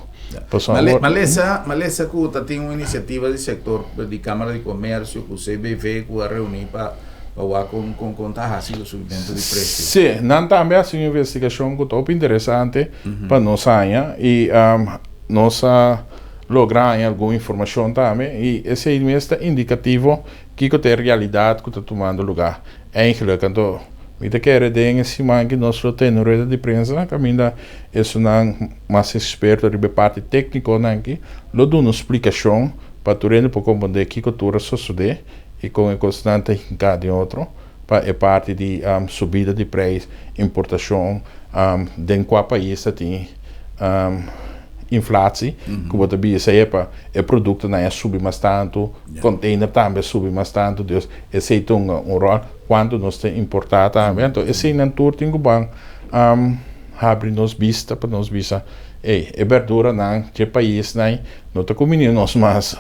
Pasobra awor. Malesa, malesa ku ta tin un inisiativa di sektor di Kámara di Komersio ku CBV ku a reuní pa pa wak kon kon kon ta hasi ku subimentu di presio. Sí, nan tambe a hasi un investigashon ku ta hopi interesante pa nos haña i Nos a logra haña algun informashon tambe i esei mes ta indikativo kiko ta e realidat ku ta tumando lugá. Eigenlijk, anto mi ta kere den e siman aki nos lo tene un rueda di prensa kaminda esunnan mas eksperto riba e parti téknikonan aki lo duna un splikashon pa tur hende por komprondé kiko tur a sosodé i kon e kosnan ta hinká den otro pa e parti di subida di preis, importashon, den kua pais ta tin inflatie ku bo ta bisa epa e produktonan a subi mas tantu, container tambe a subi mas tantu, dus esei ta un ròl kuantu nos ta importá tambe. Anto eseinan tur tin ku ban habri nos bista pa nos bisa ey e berduranan dje paisnan no ta kumini nos mas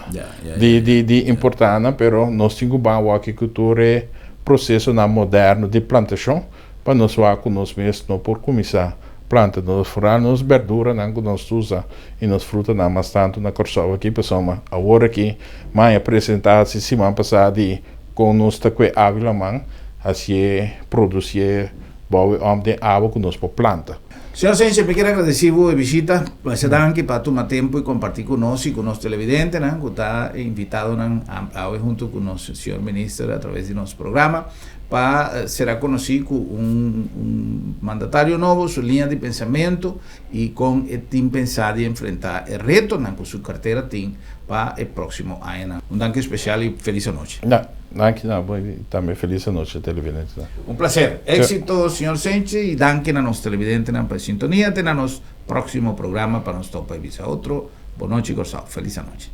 di importá nan pero nos tin ku ban wak ku tur e prosesonan moderno di plantashon pa nos wak ku nos mes no por kuminsá planta nos foral nos berduranan ku nos ta usa i nos frutanan mas tantu na Kòrsou aki pasobra awor aki mai a presentá si siman pasá di kon nos ta kue awa i laman hasié produsié bou e òm den awa ku nos por planta. Señor Senche, mi kier agradesí bo e bishita. Masha danki pa tuma tempu i kompartí ku nos i ku nos televidentenan ku ta invitadonan awe huntu ku nos señor Minister atraves di nos programa. Pa sera konosí ku un un mandatario nobo, su liña di pensamentu i kon e tin pensá di enfrentá e retonan ku su kartera tin pa e próksimo añanan. Un danki spesial i felis anochi. Na, danki na bo i tambe felis anochi televidentenan. Un plaser. Éksito señor Senchi i danki na nos televidentenan pa e sintonia. Te na nos próksimo programa pa nos topa i bisa otro. Bonochi Kòrsou. Felis anochi.